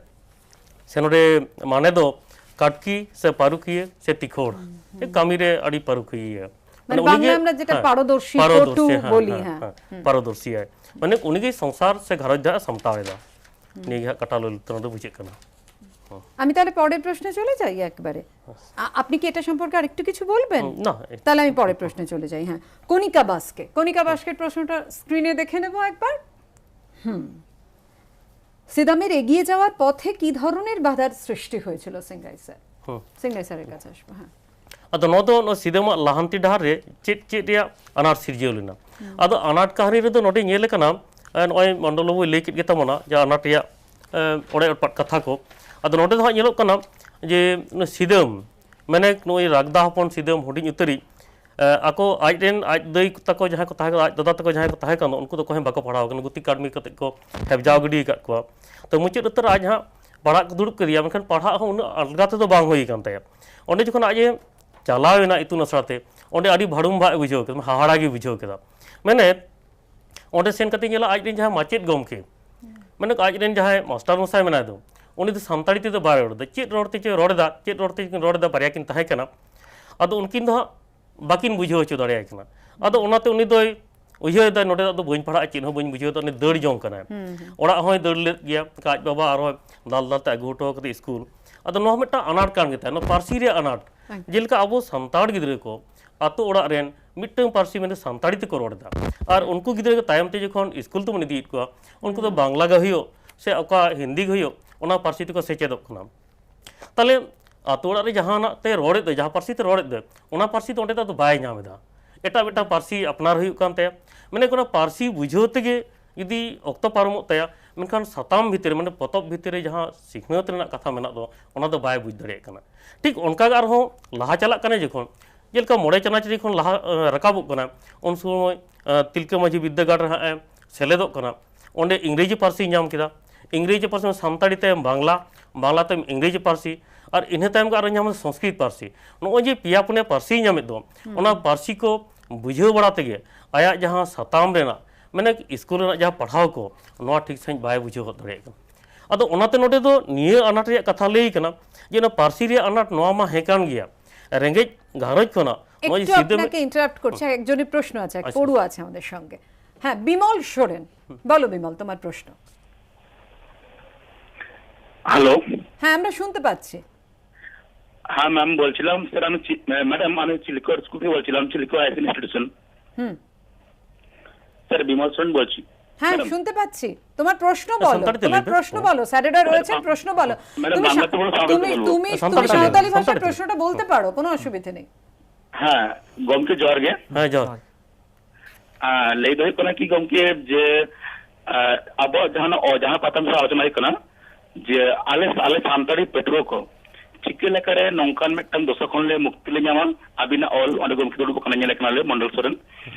ᱥᱮ ᱱᱚᱰᱮ ᱢᱟᱱᱮ ᱫᱚ ᱠᱟᱴᱠᱤ ᱥᱮ ᱯᱟᱹᱨᱩᱠᱷᱤᱭᱟᱹ ᱥᱮ ᱛᱤᱠᱷᱚᱲ, ᱥᱮ ᱠᱟᱹᱢᱤ ᱨᱮ ᱟᱹᱰᱤ ᱯᱟᱹᱨᱩᱠᱷᱤᱭᱟᱹ᱾ ᱢᱟᱱᱮ ᱢᱟᱱᱮ ᱩᱱᱤ ᱵᱟᱝᱞᱟ ᱜᱮ, ᱨᱮᱱᱟᱜ ᱡᱮᱴᱟ ᱦᱮᱸ, ᱯᱟᱨᱚᱫᱚᱨᱥᱤ, ᱯᱟᱨᱚᱫᱚᱨᱥᱤ, ᱯᱚᱴᱩ ᱦᱮᱸ, ᱵᱚᱞᱤ, ᱦᱮᱸ, ᱦᱮᱸ᱾ ᱦᱮᱸ, ᱦᱩᱸ᱾ ᱯᱟᱨᱚᱫᱚᱨᱥᱤᱭᱟᱭ᱾ ᱢᱟᱱᱮ ᱩᱱᱤ ᱜᱮ ᱥᱚᱝᱥᱟᱨ ᱥᱮ ᱜᱷᱟᱨᱚᱸᱡᱽ ᱫᱚ ᱦᱟᱸᱜ ᱥᱟᱢᱴᱟᱣ ᱮᱫᱟ᱾ ᱱᱤᱭᱟᱹ ᱜᱮ ᱦᱟᱸᱜ ᱠᱟᱴᱟᱞᱚ ᱞᱮᱠᱟᱛᱮ ᱱᱚᱰᱮ ᱵᱩᱡᱷᱟᱹᱜ ᱠᱟᱱᱟ᱾ ᱦᱮᱸ᱾ আমি তাহলে পরের প্রশ্নে চলে যাই একবারে। আ-, আপনি কি এটা সম্পর্কে আরেকটু কিছু বলবেন? হুম, না, এ- তাহলে আমি পরের প্রশ্নে চলে যাই। হ্যাঁ, কণিকা বাস্কে, কণিকা বাস্কের প্রশ্নটা স্ক্রিনে দেখে নেব একবার। হুম। সিদামের এগিয়ে যাওয়ার পথে কি ধরনের বাধার সৃষ্টি হয়েছিল সিংরাই স্যার? হুম। সিংরাই স্যারের কাছে আসবো। হ্যাঁ। ᱟᱫᱚ ᱱᱚᱣᱟ ᱫᱚ ᱱᱚᱣᱟ ᱥᱤᱫᱟᱹᱢᱟᱜ ᱞᱟᱦᱟᱱᱛᱤ ᱰᱟᱦᱟᱨ ᱨᱮ ᱪᱮᱫ ᱪᱮᱫ ᱨᱮᱭᱟᱜ ᱟᱱᱟᱴ ᱥᱤᱨᱡᱟᱹᱣ ᱞᱮᱱᱟ? ᱟᱫᱚ ᱟᱱᱟᱴ ᱠᱟᱹᱦᱱᱤ ᱨᱮᱫᱚ ᱱᱚᱰᱮ ᱧᱮᱞ ᱟᱠᱟᱱᱟ, ᱮ, ᱱᱚᱜᱼᱚᱭ ᱢᱚᱱᱰᱚᱞ ᱵᱟᱵᱩᱭ ᱞᱟᱹᱭ ᱠᱮᱫ ᱜᱮ ᱛᱟᱵᱚᱱᱟ ᱡᱮ ᱟᱱᱟᱴ ᱨᱮᱭᱟᱜ, ᱮ, ᱚᱲᱮᱡ ᱚᱴᱯᱟᱴ ᱠᱟᱛᱷᱟ ᱠᱚ᱾ ᱟᱫᱚ ᱱᱚᱰᱮ ᱫᱚ ᱦᱟᱸᱜ ᱧᱮᱞᱚᱜ ᱠᱟᱱᱟ ᱡᱮ ᱱᱩᱭ ᱥᱤᱫᱟᱹᱢ, ᱢᱟᱱᱮ ᱱᱩᱭ ᱨᱟᱜᱽᱫᱟ ᱦᱚᱯᱚᱱ ᱥᱤᱫᱟᱹᱢ ᱦᱩᱰᱤᱧ ᱩᱛᱟᱹᱨᱤᱡ, ᱮ, ᱟᱠᱚ ᱟᱡ ᱨᱮᱱ, ᱟᱡ ᱫᱟᱹᱭ ᱛᱟᱠᱚ ᱡᱟᱦᱟᱸᱭ ᱠᱚ ᱛᱟᱦᱮᱸ ᱠᱟᱱᱟ, ᱟᱡ ᱫᱟᱫᱟ ᱛᱟᱠᱚ ᱡᱟᱦᱟᱸᱭ ᱠᱚ ᱛᱟᱦᱮᱸ ᱠᱟᱱᱟ, ᱩᱱᱠᱩ ᱫᱚ ᱚᱠᱚᱭ ᱦᱚᱸ ᱵᱟᱠᱚ ᱯᱟᱲᱦᱟᱣ ᱠᱟᱱᱟ, ᱜᱩᱛᱤ ᱠᱟᱹᱲᱢᱤ ᱠᱟᱛᱮ ᱠᱚ ᱦᱮᱯᱡᱟᱣ ᱜᱤᱰᱤ ᱟᱠᱟᱫ ᱠᱚᱣᱟ᱾ ᱛᱚ ᱢᱩᱪᱟᱹᱫ ᱩᱛᱟᱹᱨ ᱟᱡ ᱦᱟᱸᱜ ᱯᱟᱲᱦᱟᱜ ᱠᱚ ᱫᱩᱲᱩᱵ ᱠᱮᱫᱮᱭᱟ, ᱢᱮᱱᱠᱷᱟᱱ ᱯᱟᱲᱦᱟᱜ ᱦᱚᱸ ᱩᱱᱟᱹᱜ ᱟᱞᱜᱟ ᱛᱮᱫᱚ ᱵᱟᱝ ᱦᱩᱭ ᱟᱠᱟᱱ ᱛᱟᱭᱟ᱾ ᱚᱸᱰᱮ ᱡᱚᱠᱷᱚᱱ ᱟᱡ ᱮ ᱪᱟᱞᱟᱣ ᱮᱱᱟ ᱤᱛᱩᱱ ᱟᱥᱲᱟ ᱛᱮ, ᱚᱸᱰᱮ ᱟᱹᱰᱤ ᱵᱷᱟᱹᱲᱩᱢ ᱵᱷᱟᱜ ᱮ ᱵᱩᱡᱷᱟᱹᱣ ᱠᱮᱫᱟ, ᱦᱟᱦᱟᱲᱟ ᱜᱮ ᱵᱩᱡᱷᱟᱹᱣ ᱠᱮᱫᱟ᱾ ᱢᱮᱱᱮᱫ, ᱚᱸᱰᱮ ᱥᱮᱱ ᱠᱟᱛᱮ ᱧᱮᱞᱟ, ᱟᱡ ᱨᱮᱱ ᱡᱟᱦᱟᱸ ᱢᱟᱪᱮᱫ ᱜᱚᱢᱠᱮ, ᱢᱟᱱᱮ ᱟᱡ ᱨᱮᱱ ᱡᱟᱦᱟᱸᱭ ᱢᱟᱥᱴᱟᱨ ᱢᱚᱥᱟᱭ ᱢᱮᱱᱟᱭ ᱫᱚ, ᱩᱱᱤ ᱫᱚ ᱥᱟᱱᱛᱟᱲᱤ ᱛᱮᱫᱚ ᱵᱟᱭ ᱨᱚᱲ ᱮᱫᱟ᱾ ᱪᱮᱫ ᱨᱚᱲ ᱛᱮᱪᱚᱭ ᱨᱚᱲ ᱮᱫᱟ, ᱪᱮᱫ ᱨᱚᱲ ᱛᱮᱠᱤᱱ ᱨᱚᱲ ᱮᱫᱟ, ᱵᱟᱨᱭᱟ ᱠᱤᱱ ᱛᱟᱦᱮᱸ ᱠᱟᱱᱟ᱾ ᱟᱫᱚ ᱩᱱᱠᱤᱱ ᱫᱚ ᱦᱟᱸᱜ ᱵᱟᱹᱠᱤᱱ ᱵᱩᱡᱷᱟᱹᱣ ᱦᱚᱪᱚ ᱫᱟᱲᱮᱭᱟᱭ ᱠᱟᱱᱟ᱾ ᱟᱫᱚ ᱚᱱᱟᱛᱮ ᱩᱱᱤ ᱫᱚᱭ ᱩᱭᱦᱟᱹᱨ ᱮᱫᱟ, "ᱱᱚᱰᱮ ᱫᱚ ᱟᱫᱚ ᱵᱟᱹᱧ ᱯᱟᱲᱦᱟᱜᱼᱟ, ᱪᱮᱫ ᱦᱚᱸ ᱵᱟᱹᱧ ᱵᱩᱡᱷᱟᱹᱣ ᱮᱫᱟ", ᱩᱱᱤ ᱫᱟᱹᱲ ᱡᱚᱝ ᱠᱟᱱᱟᱭ᱾ ᱦᱩᱸ, ᱦᱩᱸ᱾ ᱚᱲᱟᱜ ᱦᱚᱸᱭ ᱫᱟᱹᱲ ᱞᱮᱫ ᱜᱮᱭᱟ, ᱟᱡ ᱵᱟᱵᱟ ᱟᱨᱦᱚᱸ ᱫᱟᱞ ᱫᱟᱞ ᱛᱮ ᱟᱹᱜᱩ ᱦᱚᱴᱚ ᱠᱟᱫᱮ ᱥᱠᱩᱞ᱾ ᱟᱫᱚ ᱱᱚᱣᱟ ᱦᱚᱸ ᱢᱤᱫᱴᱟᱝ ᱟᱱᱟᱴ ᱠᱟᱱ ᱜᱮ ᱛᱟᱦᱮᱸᱫ, ᱱᱚᱣᱟ ᱯᱟᱹᱨᱥᱤ ᱨᱮᱭᱟᱜ ᱟᱱᱟᱴ᱾ ᱮᱠᱫᱚᱢ᱾ ᱡᱮᱞᱮᱠᱟ ᱟᱵᱚ ᱥᱟᱱᱛᱟᱲ ᱜᱤᱫᱽᱨᱟᱹ ᱠᱚ ᱟᱛᱳ ᱚᱲᱟᱜ ᱨᱮᱱ ᱢᱤᱫᱴᱟᱝ ᱯᱟᱹᱨᱥᱤ ᱢᱮᱱᱛᱮ ᱥᱟᱱᱛᱟᱲᱤ ᱛᱮᱠᱚ ᱨᱚᱲ ᱮᱫᱟ, ᱟᱨ ᱩᱱᱠᱩ ᱜᱤᱫᱽᱨᱟᱹ ᱜᱮ ᱛᱟᱭᱚᱢ ᱛᱮ ᱡᱚᱠᱷᱚᱱ ᱥᱠᱩᱞ ᱛᱮᱵᱚᱱ ᱤᱫᱤᱭᱮᱫ ᱠᱚᱣᱟ, ᱩᱱᱠᱩ ᱫᱚ ᱦᱩᱸ᱾ ᱵᱟᱝᱞᱟ ᱜᱮ ᱦᱩᱭᱩᱜ ᱥᱮ ᱚᱠᱟ ᱦᱤᱱᱫᱤ ᱜᱮ ᱦᱩᱭᱩᱜ, ᱚᱱᱟ ᱯᱟᱹᱨᱥᱤ ᱛᱮᱠᱚ ᱥᱮᱪᱮᱫᱚᱜ ᱠᱟᱱᱟ᱾ ᱛᱟᱦᱞᱮ ᱟᱛᱳ ᱚᱲᱟᱜ ᱨᱮ ᱡᱟᱦᱟᱱᱟᱜ ᱛᱮ ᱨᱚᱲᱮᱫ ᱫᱚ, ᱡᱟᱦᱟᱸ ᱯᱟᱹᱨᱥᱤ ᱛᱮ ᱨᱚᱲᱮᱫ ᱫᱚ, ᱚᱱᱟ ᱯᱟᱹᱨᱥᱤ ᱫᱚ ᱚᱸᱰᱮ ᱫᱚ ᱟᱫᱚ ᱵᱟᱭ ᱧᱟᱢ ᱮᱫᱟ᱾ ᱮᱴᱟᱜ ᱢᱤᱫᱴᱟᱝ ᱯᱟᱹᱨᱥᱤ ᱟᱯᱱᱟᱨ ᱦᱩᱭᱩᱜ ᱠᱟᱱ ᱛᱟᱭᱟ᱾ ᱢᱟᱱᱮ ᱚᱱᱟ ᱯᱟᱹᱨᱥᱤ ᱵᱩᱡᱷᱟᱹᱣ ᱛᱮᱜᱮ ᱡᱩᱫᱤ ᱚᱠᱛᱚ ᱯᱟᱨᱚᱢᱚᱜ ᱛᱟᱭᱟ, ᱢᱮᱱᱠᱷᱟᱱ ᱥᱟᱛᱟᱢ ᱵᱷᱤᱛᱤᱨ ᱨᱮ, ᱢᱟᱱᱮ ᱯᱚᱛᱚᱵ ᱵᱷᱤᱛᱤᱨ ᱨᱮ ᱡᱟᱦᱟᱸ ᱥᱤᱠᱷᱱᱟᱹᱛ ᱨᱮᱱᱟᱜ ᱠᱟᱛᱷᱟ ᱢᱮᱱᱟᱜ ᱫᱚ, ᱚᱱᱟ ᱫᱚ ᱵᱟᱭ ᱵᱩᱡᱽ ᱫᱟᱲᱮᱭᱟᱜ ᱠᱟᱱᱟ᱾ ᱴᱷᱤᱠ ᱚᱱᱠᱟ ᱜᱮ ᱟᱨᱦᱚᱸ ᱞᱟᱦᱟ ᱪᱟᱞᱟᱜ ᱠᱟᱱᱟ ᱡᱚᱠᱷᱚᱱ, ᱡᱮᱞᱮᱠᱟ ᱢᱚᱬᱮ ᱪᱟᱱᱟᱪ ᱨᱮ ᱠᱷᱚᱱ ᱞᱟᱦᱟ, ᱮ, ᱨᱟᱠᱟᱵᱚᱜ ᱠᱟᱱᱟ, ᱩᱱ ᱥᱚᱢᱚᱭ, ᱮ, ᱛᱤᱞᱠᱟᱹ ᱢᱟᱹᱡᱷᱤ ᱵᱤᱨᱫᱟᱹᱜᱟᱲ ᱨᱮ ᱦᱟᱸᱜ ᱮ ᱥᱮᱞᱮᱫᱚᱜ ᱠᱟᱱᱟ᱾ ᱚᱸᱰᱮ ᱤᱝᱨᱮᱡᱤ ᱯᱟᱹᱨᱥᱤ ᱧᱟᱢ ᱠᱮᱫᱟ, ᱤᱝᱨᱮᱡᱤ ᱯᱟᱹᱨᱥᱤ ᱥᱟᱱᱛᱟᱲᱤ ᱛᱟᱭᱚᱢ ᱵᱟᱝᱞᱟ, ᱵᱟᱝᱞᱟ ᱛᱟᱭᱚᱢ ᱤᱝᱨᱮᱡᱤ ᱯᱟᱹᱨᱥᱤ, ᱟᱨ ᱤᱱᱟᱹ ᱛᱟᱭᱚᱢ ᱜᱮ ᱟᱨᱚ ᱧᱟᱢ ᱮᱫᱟ ᱥᱚᱝᱥᱠᱨᱤᱛ ᱯᱟᱹᱨᱥᱤ᱾ ᱱᱚᱜᱼᱚᱭ ᱡᱮ ᱯᱮᱭᱟ ᱯᱩᱱᱭᱟ ᱯᱟᱹᱨᱥᱤ ᱧᱟᱢᱮᱫ ᱫᱚ, ᱦᱩᱸ᱾ ᱚᱱᱟ ᱯᱟᱹᱨᱥᱤ ᱠᱚ ᱵᱩᱡᱷᱟᱹᱣ ᱵᱟᱲᱟ ᱛᱮᱜᱮ ᱟᱭᱟᱜ ᱡᱟᱦᱟᱸ ᱥᱟᱛᱟᱢ ᱨᱮᱱᱟᱜ, ᱢᱟᱱᱮ ᱤᱥᱠᱩᱞ ᱨᱮᱱᱟᱜ ᱡᱟᱦᱟᱸ ᱯᱟᱲᱦᱟᱣ ᱠᱚ, ᱱᱚᱣᱟ ᱴᱷᱤᱠ ᱥᱟᱺᱦᱤᱡ ᱵᱟᱭ ᱵᱩᱡᱷᱟᱹᱣ ᱦᱚᱫ ᱫᱟᱲᱮᱭᱟᱜ ᱠᱟᱱᱟ᱾ ᱟᱫᱚ ᱚᱱᱟᱛᱮ ᱱᱚᱰᱮ ᱫᱚ ᱱᱤᱭᱟᱹ ᱟᱱᱟᱴ ᱨᱮᱭᱟᱜ ᱠᱟᱛᱷᱟ ᱞᱟᱹᱭ ᱠᱟᱱᱟ ᱡᱮ ᱚᱱᱟ ᱯᱟᱹᱨᱥᱤ ᱨᱮᱭᱟᱜ ᱟᱱᱟᱴ ᱱᱚᱣᱟ ᱢᱟ ᱦᱮᱸ ᱠᱟᱱ ᱜᱮᱭᱟ, ᱨᱮᱸᱜᱮᱡ ᱜᱷᱟᱨᱚᱸᱡᱽ ᱠᱷᱚᱱᱟᱜ ᱱᱚᱜᱼᱚᱭ ᱡᱮ একটু সিদ্ধ আপনাকে ইন্টারাপ্ট করছি, একজনের প্রশ্ন আছে, এক আচ্ছা। পড়ুয়া আছে আমাদের সঙ্গে। হ্যাঁ, বিমল সোরেন, বলো বিমল, তোমার প্রশ্ন। হ্যালো। হ্যাঁ, আমরা শুনতে পাচ্ছি। হ্যাঁ ম্যাম, বলছিলাম স্যার, আমি চি-, ম্যা-, ম্যাডাম, আমি চিলিকোর স্কুল থেকে বলছিলাম, চিলিকোর আইএসএন ইনস্টিটিউশন। হুম। স্যার, বিমল সোরেন বলছি। হ্যাঁ, ম্যাডাম। শুনতে পাচ্ছি। তোমার প্রশ্ন বলো, সান্তাড়িতে তোমার লিখবে। প্রশ্ন বলো, স্যারেরা রয়েছেন, প্রশ্ন বলো। ম্যাডাম, তুমি সা-, বাংলাতে বলো, সাঁওতালিতে তুমি, বলবো। তুমি, তুমি সাঁওতালিতে লিখবে, সাঁওতালি ভাষায় সাঁওতালিতে। প্রশ্নটা বলতে পারো, কোনো অসুবিধে নেই। হ্যাঁ, গᱚᱢᱠᱮ ᱡᱚᱦᱟᱨ ᱜᱮ᱾ ᱦᱮᱸ, ᱡᱚᱦᱟᱨ᱾ ᱟᱨ ᱞᱟᱹᱭ ᱫᱚ ᱦᱩᱭᱩᱜ ᱠᱟᱱᱟ ᱠᱤ ᱜᱚᱢᱠᱮ, ᱡᱮ, ᱟᱨ ᱟᱵᱚᱣᱟᱜ ᱡᱟᱦᱟᱸ ᱱᱚᱜᱼᱚᱭ ᱡᱟᱦᱟᱸ ᱯᱟᱛᱟ ᱥᱟᱶ ᱟᱞᱳᱪᱚᱱᱟ ᱦᱩᱭᱩᱜ ᱠᱟᱱᱟ, ᱡᱮ ᱟᱞᱮ, ᱟᱞᱮ ᱥᱟᱱᱛᱟᱲᱤ ᱯᱟᱹᱴᱷᱩᱣᱟᱹ ᱠᱚ ᱪᱤᱠᱟᱹ ᱞᱮᱠᱟᱨᱮ ᱱᱚᱝᱠᱟᱱ ᱢᱤᱫᱴᱟᱝ ᱫᱚᱥᱟ ᱠᱷᱚᱱ ᱞᱮ ᱢᱩᱠᱛᱤ ᱞᱮ ᱧᱟᱢᱟ, ᱟᱹᱵᱤᱱᱟᱜ ᱚᱞ ᱚᱸᱰᱮ ᱜᱚᱢᱠᱮ ᱫᱩᱲᱩᱵ ᱟᱠᱟᱱᱟ, ᱧᱮᱞᱮ ᱠᱟᱱᱟᱞᱮ ᱢᱚᱱᱰᱚᱞ ᱥᱚᱨᱮᱱ᱾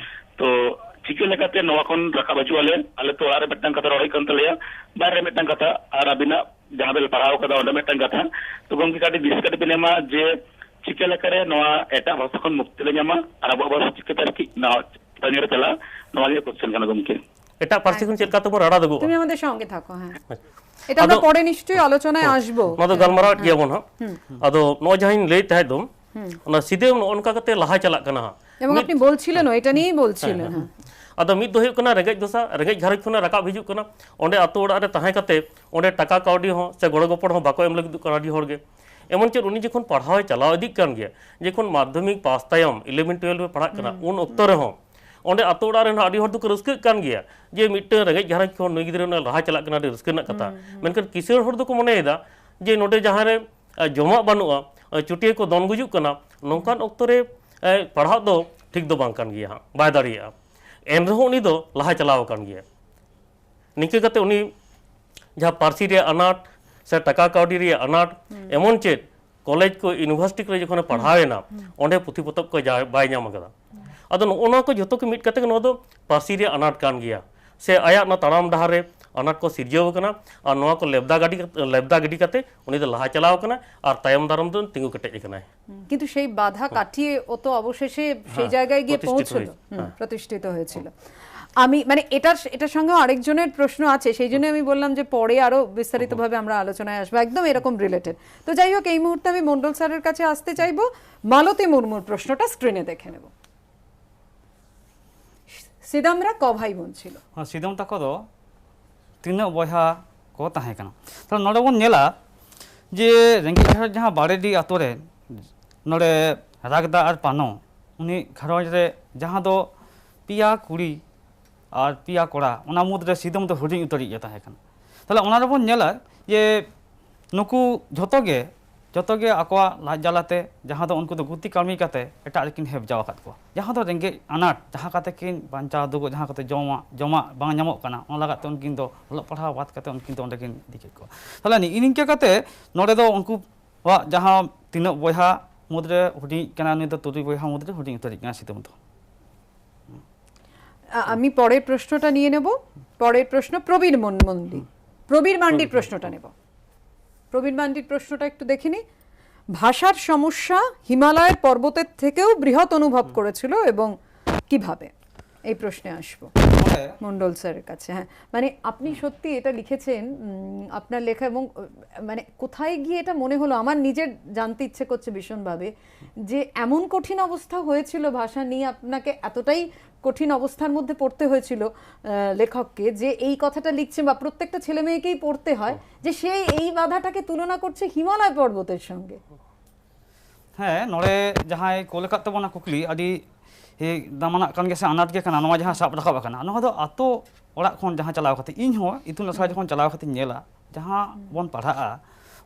ᱛᱚ ᱪᱤᱠᱟᱹ ᱞᱮᱠᱟᱛᱮ ᱱᱚᱣᱟ ᱠᱷᱚᱱ ᱨᱟᱠᱟᱵ ᱦᱤᱡᱩᱜ ᱟᱞᱮ? ᱟᱞᱮ ᱛᱚ ᱚᱲᱟᱜ ᱨᱮ ᱢᱤᱫᱴᱟᱝ ᱠᱟᱛᱷᱟ ᱨᱚᱲ ᱦᱩᱭᱩᱜ ᱠᱟᱱ ᱛᱟᱞᱮᱭᱟ, ᱵᱟᱭᱨᱮ ᱨᱮ ᱢᱤᱫᱴᱟᱝ ᱠᱟᱛᱷᱟ, ᱟᱨ ᱟᱹᱵᱤᱱᱟᱜ ᱡᱟᱦᱟᱸ ᱵᱮᱱ ᱯᱟᱲᱦᱟᱣ ᱠᱟᱫᱟ ᱚᱸᱰᱮ ᱢᱤᱫᱴᱟᱝ ᱠᱟᱛᱷᱟ᱾ ᱛᱚ ᱜᱚᱢᱠᱮ ᱠᱟᱹᱴᱤᱡ ᱵᱤᱥᱮᱥ ᱠᱟᱹᱴᱤᱡ ᱵᱮᱱ ᱮᱢᱟ ᱡᱮ ᱪᱤᱠᱟᱹ ᱞᱮᱠᱟᱨᱮ ᱱᱚᱣᱟ ᱮᱴᱟᱜ ᱵᱷᱟᱥᱟ ᱠᱷᱚᱱ ᱢᱩᱠᱛᱤ ᱞᱮ ᱧᱟᱢᱟ ᱟᱨ ᱟᱵᱚᱣᱟᱜ ᱵᱷᱟᱥᱟ ᱪᱤᱠᱟᱹᱛᱮ ᱟᱨᱠᱤ ᱱᱚᱣᱟ ᱛᱟᱹᱜᱤ ᱨᱮ ᱪᱟᱞᱟᱜᱼᱟ, ᱱᱚᱣᱟ ᱜᱮ ᱠᱚᱥᱪᱮᱱ ᱠᱟᱱᱟ ᱜᱚᱢᱠᱮ᱾ ᱮᱴᱟᱜ ᱯᱟᱹᱨᱥᱤ ᱠᱷᱚᱱ ᱪᱮᱫ ᱞᱮᱠᱟ ᱛᱮᱵᱚᱱ ᱨᱟᱲᱟ ᱫᱟᱜᱚᱜᱼᱟ? তুমি আমাদের সঙ্গে থাকো। হ্যাঁ, এটা আমরা পরে নিশ্চয়ই আলোচনায় আসবো। ᱱᱚᱣᱟ ᱫᱚ ᱜᱟᱞᱢᱟᱨᱟᱣᱮᱫ ᱜᱮᱭᱟᱵᱚᱱ ᱦᱟᱸᱜ᱾ ᱟᱫᱚ ᱱᱚᱣᱟ ᱡᱟᱦᱟᱸᱧ ᱞᱟᱹᱭᱮᱫ ᱛᱟᱦᱮᱸᱫ ᱫᱚ, ᱚᱱᱟ ᱥᱤᱫᱟᱹ ᱱᱚᱜᱼᱚ ᱱᱚᱝᱠᱟ ᱠᱟᱛᱮ ᱞᱟᱦᱟ ᱪᱟᱞᱟᱜ ᱠᱟᱱᱟ ᱦᱟᱸᱜ᱾ এবং আপনি বলছিলেন, এটা নিয়েই বলছিলেন। হ্যাঁ। ᱟᱫᱚ ᱢᱤᱫ ᱫᱚ ᱦᱩᱭᱩᱜ ᱠᱟᱱᱟ ᱨᱮᱸᱜᱮᱡ ᱫᱚᱥᱟ, ᱨᱮᱸᱜᱮᱡ ᱜᱷᱟᱨᱚᱸᱡᱽ ᱠᱷᱚᱱᱮ ᱨᱟᱠᱟᱵ ᱦᱤᱡᱩᱜ ᱠᱟᱱᱟ, ᱚᱸᱰᱮ ᱟᱛᱳ ᱚᱲᱟᱜ ᱨᱮ ᱛᱟᱦᱮᱸ ᱠᱟᱛᱮ ᱚᱸᱰᱮ ᱴᱟᱠᱟ ᱠᱟᱹᱣᱰᱤ ᱦᱚᱸ ᱥᱮ ᱜᱚᱲᱚ ᱜᱚᱯᱚᱲ ᱦᱚᱸ ᱵᱟᱠᱚ ᱮᱢ ᱞᱟᱹᱜᱤᱫᱚᱜ ᱠᱟᱱᱟ ᱟᱹᱰᱤ ᱦᱚᱲ ᱜᱮ᱾ ᱮᱢᱚᱱ ᱪᱮᱫ ᱩᱱᱤ ᱡᱚᱠᱷᱚᱱ ᱯᱟᱲᱦᱟᱣ ᱮ ᱪᱟᱞᱟᱣ ᱤᱫᱤᱜ ᱠᱟᱱ ᱜᱮᱭᱟ, ᱡᱚᱠᱷᱚᱱ ᱢᱟᱫᱽᱫᱷᱚᱢᱤᱠ ᱯᱟᱥ ᱛᱟᱭᱚᱢ ᱤᱞᱮᱵᱷᱮᱱ ᱴᱩᱭᱮᱞᱵᱷ ᱮ ᱯᱟᱲᱦᱟᱜ ᱠᱟᱱᱟ, ᱩᱱ ᱚᱠᱛᱚ ᱨᱮᱦᱚᱸ ᱚᱸᱰᱮ ᱟᱛᱳ ᱚᱲᱟᱜ ᱨᱮᱱ ᱟᱹᱰᱤ ᱦᱚᱲ ᱫᱚᱠᱚ ᱨᱟᱹᱥᱠᱟᱹᱜ ᱠᱟᱱ ᱜᱮᱭᱟ ᱡᱮ ᱢᱤᱫᱴᱟᱝ ᱨᱮᱸᱜᱮᱡ ᱜᱷᱟᱨᱚᱸᱡᱽ ᱠᱷᱚᱱ ᱱᱩᱭ ᱜᱤᱫᱽᱨᱟᱹ ᱩᱱᱟᱹᱜ ᱞᱟᱦᱟ ᱪᱟᱞᱟᱜ ᱠᱟᱱᱟ, ᱟᱹᱰᱤ ᱨᱟᱹᱥᱠᱟᱹ ᱨᱮᱱᱟᱜ ᱠᱟᱛᱷᱟ᱾ ᱢᱮᱱᱠᱷᱟᱱ ᱠᱤᱥᱟᱹᱬ ᱦᱚᱲ ᱫᱚᱠᱚ ᱢᱚᱱᱮᱭᱮᱫᱟ ᱡᱮ ᱱᱚᱰᱮ ᱡᱟᱦᱟᱸ ᱨᱮ ᱟᱨ ᱡᱚᱢᱟᱜ ᱵᱟᱹᱱᱩᱜᱼᱟ, ᱪᱩᱴᱤᱭᱟᱹ ᱠᱚ ᱫᱚᱱ ᱜᱩᱡᱩᱜ ᱠᱟᱱᱟ, ᱱᱚᱝᱠᱟᱱ ᱚᱠᱛᱚ ᱨᱮ ᱮ, ᱯᱟᱲᱦᱟᱜ ᱫᱚ ᱴᱷᱤᱠ ᱫᱚ ᱵᱟᱝ ᱠᱟᱱ ᱜᱮᱭᱟ ᱦᱟᱸᱜ, ᱵᱟᱭ ᱫᱟᱲᱮᱭᱟᱜᱼᱟ᱾ ᱮᱱ ᱨᱮᱦᱚᱸ ᱩᱱᱤ ᱫᱚ ᱞᱟᱦᱟ ᱪᱟᱞᱟᱣ ᱟᱠᱟᱱ ᱜᱮᱭᱟ᱾ ᱱᱤᱝᱠᱟᱹ ᱠᱟᱛᱮ ᱩᱱᱤ ᱡᱟᱦᱟᱸ ᱯᱟᱹᱨᱥᱤ ᱨᱮᱭᱟᱜ ᱟᱱᱟᱴ ᱥᱮ ᱴᱟᱠᱟ ᱠᱟᱹᱣᱰᱤ ᱨᱮᱭᱟᱜ ᱟᱱᱟᱴ, ᱮᱢᱚᱱ ᱪᱮᱫ ᱠᱚᱞᱮᱡᱽ ᱠᱚ ᱤᱭᱩᱱᱤᱵᱷᱟᱨᱥᱤᱴᱤ ᱠᱚᱨᱮ ᱡᱚᱠᱷᱚᱱᱮ ᱯᱟᱲᱦᱟᱣ ᱮᱱᱟ, ᱚᱸᱰᱮ ᱯᱩᱛᱷᱤ ᱯᱚᱛᱚᱵ ᱠᱚ ᱡᱟ- ᱵᱟᱭ ᱧᱟᱢ ᱟᱠᱟᱫᱟ᱾ ᱟᱫᱚ ᱱᱚᱜᱼᱚ ᱱᱚᱣᱟ ᱠᱚ ᱡᱷᱚᱛᱚ ᱠᱚ ᱢᱤᱫ ᱠᱟᱛᱮ ᱜᱮ ᱱᱚᱣᱟ ᱫᱚ ᱯᱟᱹᱨᱥᱤ ᱨᱮᱭᱟᱜ ᱟᱱᱟᱴ ᱠᱟᱱ ᱜᱮᱭᱟ, ᱥᱮ ᱟᱭᱟᱜ ᱚᱱᱟ ᱛᱟᱲᱟᱢ ᱰᱟᱦᱟᱨ ᱨᱮ ᱟᱱᱟᱴ ᱠᱚ ᱥᱤᱨᱡᱟᱹᱣ ᱟᱠᱟᱱᱟ, ᱟᱨ ᱱᱚᱣᱟ ᱠᱚ ᱞᱮᱵᱫᱟ ᱜᱟᱹᱰᱤ ᱠᱟᱛᱮ, ᱞᱮᱵᱫᱟ ᱜᱤᱰᱤ ᱠᱟᱛᱮ ᱩᱱᱤ ᱫᱚ ᱞᱟᱦᱟ ᱪᱟᱞᱟᱣ ᱟᱠᱟᱱᱟ ᱟᱨ ᱛᱟᱭᱚᱢ ᱫᱟᱨᱟᱢ ᱫᱚ ᱛᱤᱸᱜᱩ ᱠᱮᱴᱮᱡ ᱟᱠᱟᱱᱟᱭ᱾ কিন্তু সেই বাধা কাটিয়ে ও তো অবশেষে সেই হ্যাঁ, জায়গায় গিয়ে প্রতিষ্ঠিত পৌঁছলো। হয়েছে। হুম, হ্যাঁ। প্রতিষ্ঠিত হয়েছিল। আমি মানে এটার এটার সঙ্গে আরেকজনের প্রশ্ন আছে, সেই জন্য আমি বললাম যে পরে আরো বিস্তারিতভাবে আমরা আলোচনায় আসবো, একদম এরকম রিলেটেড। তো যাই হোক, এই মুহূর্তে আমি মন্ডল স্যারের কাছে আসতে চাইবো, মালতী মুর্মুর প্রশ্নটা স্ক্রিনে দেখে নেব। সিদামরা ক ভাই বোন ছিল? ᱦᱚᱸ, ᱥᱤᱫᱚᱢ ᱛᱟᱠᱚ ᱫᱚ ᱛᱤᱱᱟᱹᱜ ᱵᱚᱭᱦᱟ ᱠᱚ ᱛᱟᱦᱮᱸ ᱠᱟᱱᱟ? ᱛᱟᱦᱞᱮ ᱱᱚᱰᱮ ᱵᱚᱱ ᱧᱮᱞᱟ ᱡᱮ ᱨᱮᱸᱜᱮᱡ ᱜᱷᱟᱨᱚᱸᱡᱽ ᱡᱟᱦᱟᱸ ᱵᱟᱲᱮᱰᱤ ᱟᱛᱳ ᱨᱮ ᱱᱚᱰᱮ ᱨᱟᱜᱽᱫᱟ ᱟᱨ ᱯᱟᱱᱚ, ᱩᱱᱤ ᱜᱷᱟᱨᱚᱸᱡᱽ ᱨᱮ ᱡᱟᱦᱟᱸ ᱫᱚ ᱯᱮᱭᱟ ᱠᱩᱲᱤ ᱟᱨ ᱯᱮᱭᱟ ᱠᱚᱲᱟ, ᱚᱱᱟ ᱢᱩᱫᱽᱨᱮ ᱥᱤᱫᱚᱢ ᱫᱚ ᱦᱩᱰᱤᱧ ᱩᱛᱟᱹᱨᱤᱡ ᱮ ᱛᱟᱦᱮᱸ ᱠᱟᱱᱟ᱾ ᱛᱟᱦᱞᱮ ᱚᱱᱟ ᱨᱮᱵᱚᱱ ᱧᱮᱞᱟ ᱡᱮ ᱱᱩᱠᱩ ᱡᱷᱚᱛᱚ ᱜᱮ ᱡᱷᱚᱛᱚ ᱜᱮ ᱟᱠᱚᱣᱟᱜ ᱞᱟᱡ ᱡᱟᱞᱟᱛᱮ, ᱡᱟᱦᱟᱸ ᱫᱚ ᱩᱱᱠᱩ ᱫᱚ ᱜᱩᱛᱤ ᱠᱟᱹᱢᱤ ᱠᱟᱛᱮ ᱮᱴᱟᱜ ᱨᱮᱠᱤᱱ ᱦᱮᱯ ᱡᱟᱣ ᱟᱠᱟᱫ ᱠᱚᱣᱟ, ᱡᱟᱦᱟᱸ ᱫᱚ ᱨᱮᱸᱜᱮᱡ ᱟᱱᱟᱴ, ᱡᱟᱦᱟᱸ ᱠᱟᱛᱮ ᱠᱤᱱ ᱵᱟᱧᱪᱟᱣ ᱫᱩᱜᱩ, ᱡᱟᱦᱟᱸ ᱠᱟᱛᱮ ᱡᱚᱢᱟᱜ ᱡᱚᱢᱟᱜ ᱵᱟᱝ ᱧᱟᱢᱚᱜ ᱠᱟᱱᱟ, ᱚᱱᱟ ᱞᱟᱜᱟᱫ ᱛᱮ ᱩᱱᱠᱤᱱ ᱫᱚ ᱚᱞᱚᱜ ᱯᱟᱲᱦᱟᱣ ᱵᱟᱫ ᱠᱟᱛᱮ ᱩᱱᱠᱤᱱ ᱫᱚ ᱚᱸᱰᱮ ᱠᱤᱱ ᱤᱫᱤ ᱠᱮᱫ ᱠᱚᱣᱟ᱾ ᱛᱟᱦᱞᱮ ᱱᱤᱜᱼᱤ ᱱᱤᱝᱠᱟᱹ ᱠᱟᱛᱮ ᱱᱚᱰᱮ ᱫᱚ ᱩᱱᱠᱩᱣᱟᱜ ᱡᱟᱦᱟᱸ ᱛᱤᱱᱟᱹᱜ ᱵᱚᱭᱦᱟ ᱢᱩᱫᱽᱨᱮ ᱦᱩᱰᱤᱧ ᱠᱟᱱᱟ, ᱩᱱᱤ ᱫᱚ ᱛᱩᱨᱩᱭ ᱵᱚᱭᱦᱟ ᱢᱩᱫᱽᱨᱮ ᱦᱩᱰᱤᱧ ᱩᱛᱟᱹᱨᱤᱡ ᱠᱟᱱᱟ ᱥᱤᱛᱩᱝ ᱫᱚ᱾ আ- আমি পরের প্রশ্নটা নিয়ে নেব। পরের প্রশ্ন প্রবীর মন- মন্ডি। প্রবীর মান্ডির প্রশ্নটা নেব। প্রবীর মান্ডির প্রশ্নটা একটু দেখে নি। ভাষার সমস্যা হিমালয়ের পর্বতের থেকেও বৃহৎ অনুভব করেছিল এবং কিভাবে? এই প্রশ্নে আসবো ᱱᱚᱰᱮ মন্ডল স্যারের কাছে। হ্যাঁ, মানে আপনি সত্যি এটা লিখেছেন, উম, আপনার লেখা এবং আহ, মানে কোথায় গিয়ে এটা মনে হলো, আমার নিজের জানতে ইচ্ছে করছে ভীষণভাবে, যে এমন কঠিন অবস্থা হয়েছিল ভাষা নিয়ে, আপনাকে এতটাই কঠিন অবস্থার মধ্যে পড়তে হয়েছিল আহ, লেখককে, যে এই কথাটা লিখছেন বা প্রত্যেকটা ছেলে মেয়েকেই পড়তে হয়, যে সে এই বাধাটাকে তুলনা করছে হিমালয় পর্বতের সঙ্গে। ᱦᱮᱸ, ᱱᱚᱰᱮ ᱡᱟᱦᱟᱸᱭ ᱠᱳᱞ ᱟᱠᱟᱫ ᱛᱟᱵᱚᱱᱟ ᱠᱩᱠᱞᱤ, ᱟᱹᱰᱤ ᱮ, ᱫᱟᱢᱟᱱᱟᱜ ᱠᱟᱱ ᱜᱮᱭᱟ ᱥᱮ ᱟᱱᱟᱴ ᱜᱮ ᱠᱟᱱᱟ᱾ ᱱᱚᱣᱟ ᱡᱟᱦᱟᱸ ᱥᱟᱵ ᱨᱟᱠᱟᱵ ᱟᱠᱟᱱᱟ, ᱱᱚᱣᱟ ᱫᱚ ᱟᱛᱳ ᱚᱲᱟᱜ ᱠᱷᱚᱱ ᱡᱟᱦᱟᱸ ᱪᱟᱞᱟᱣ ᱠᱟᱛᱮ, ᱤᱧ ᱦᱚᱸ ᱤᱛᱩᱱ ᱟᱥᱲᱟ ᱡᱚᱠᱷᱚᱱ ᱪᱟᱞᱟᱣ ᱠᱟᱛᱮᱧ ᱧᱮᱞᱟ, ᱡᱟᱦᱟᱸ ᱵᱚᱱ ᱯᱟᱲᱦᱟᱜᱼᱟ,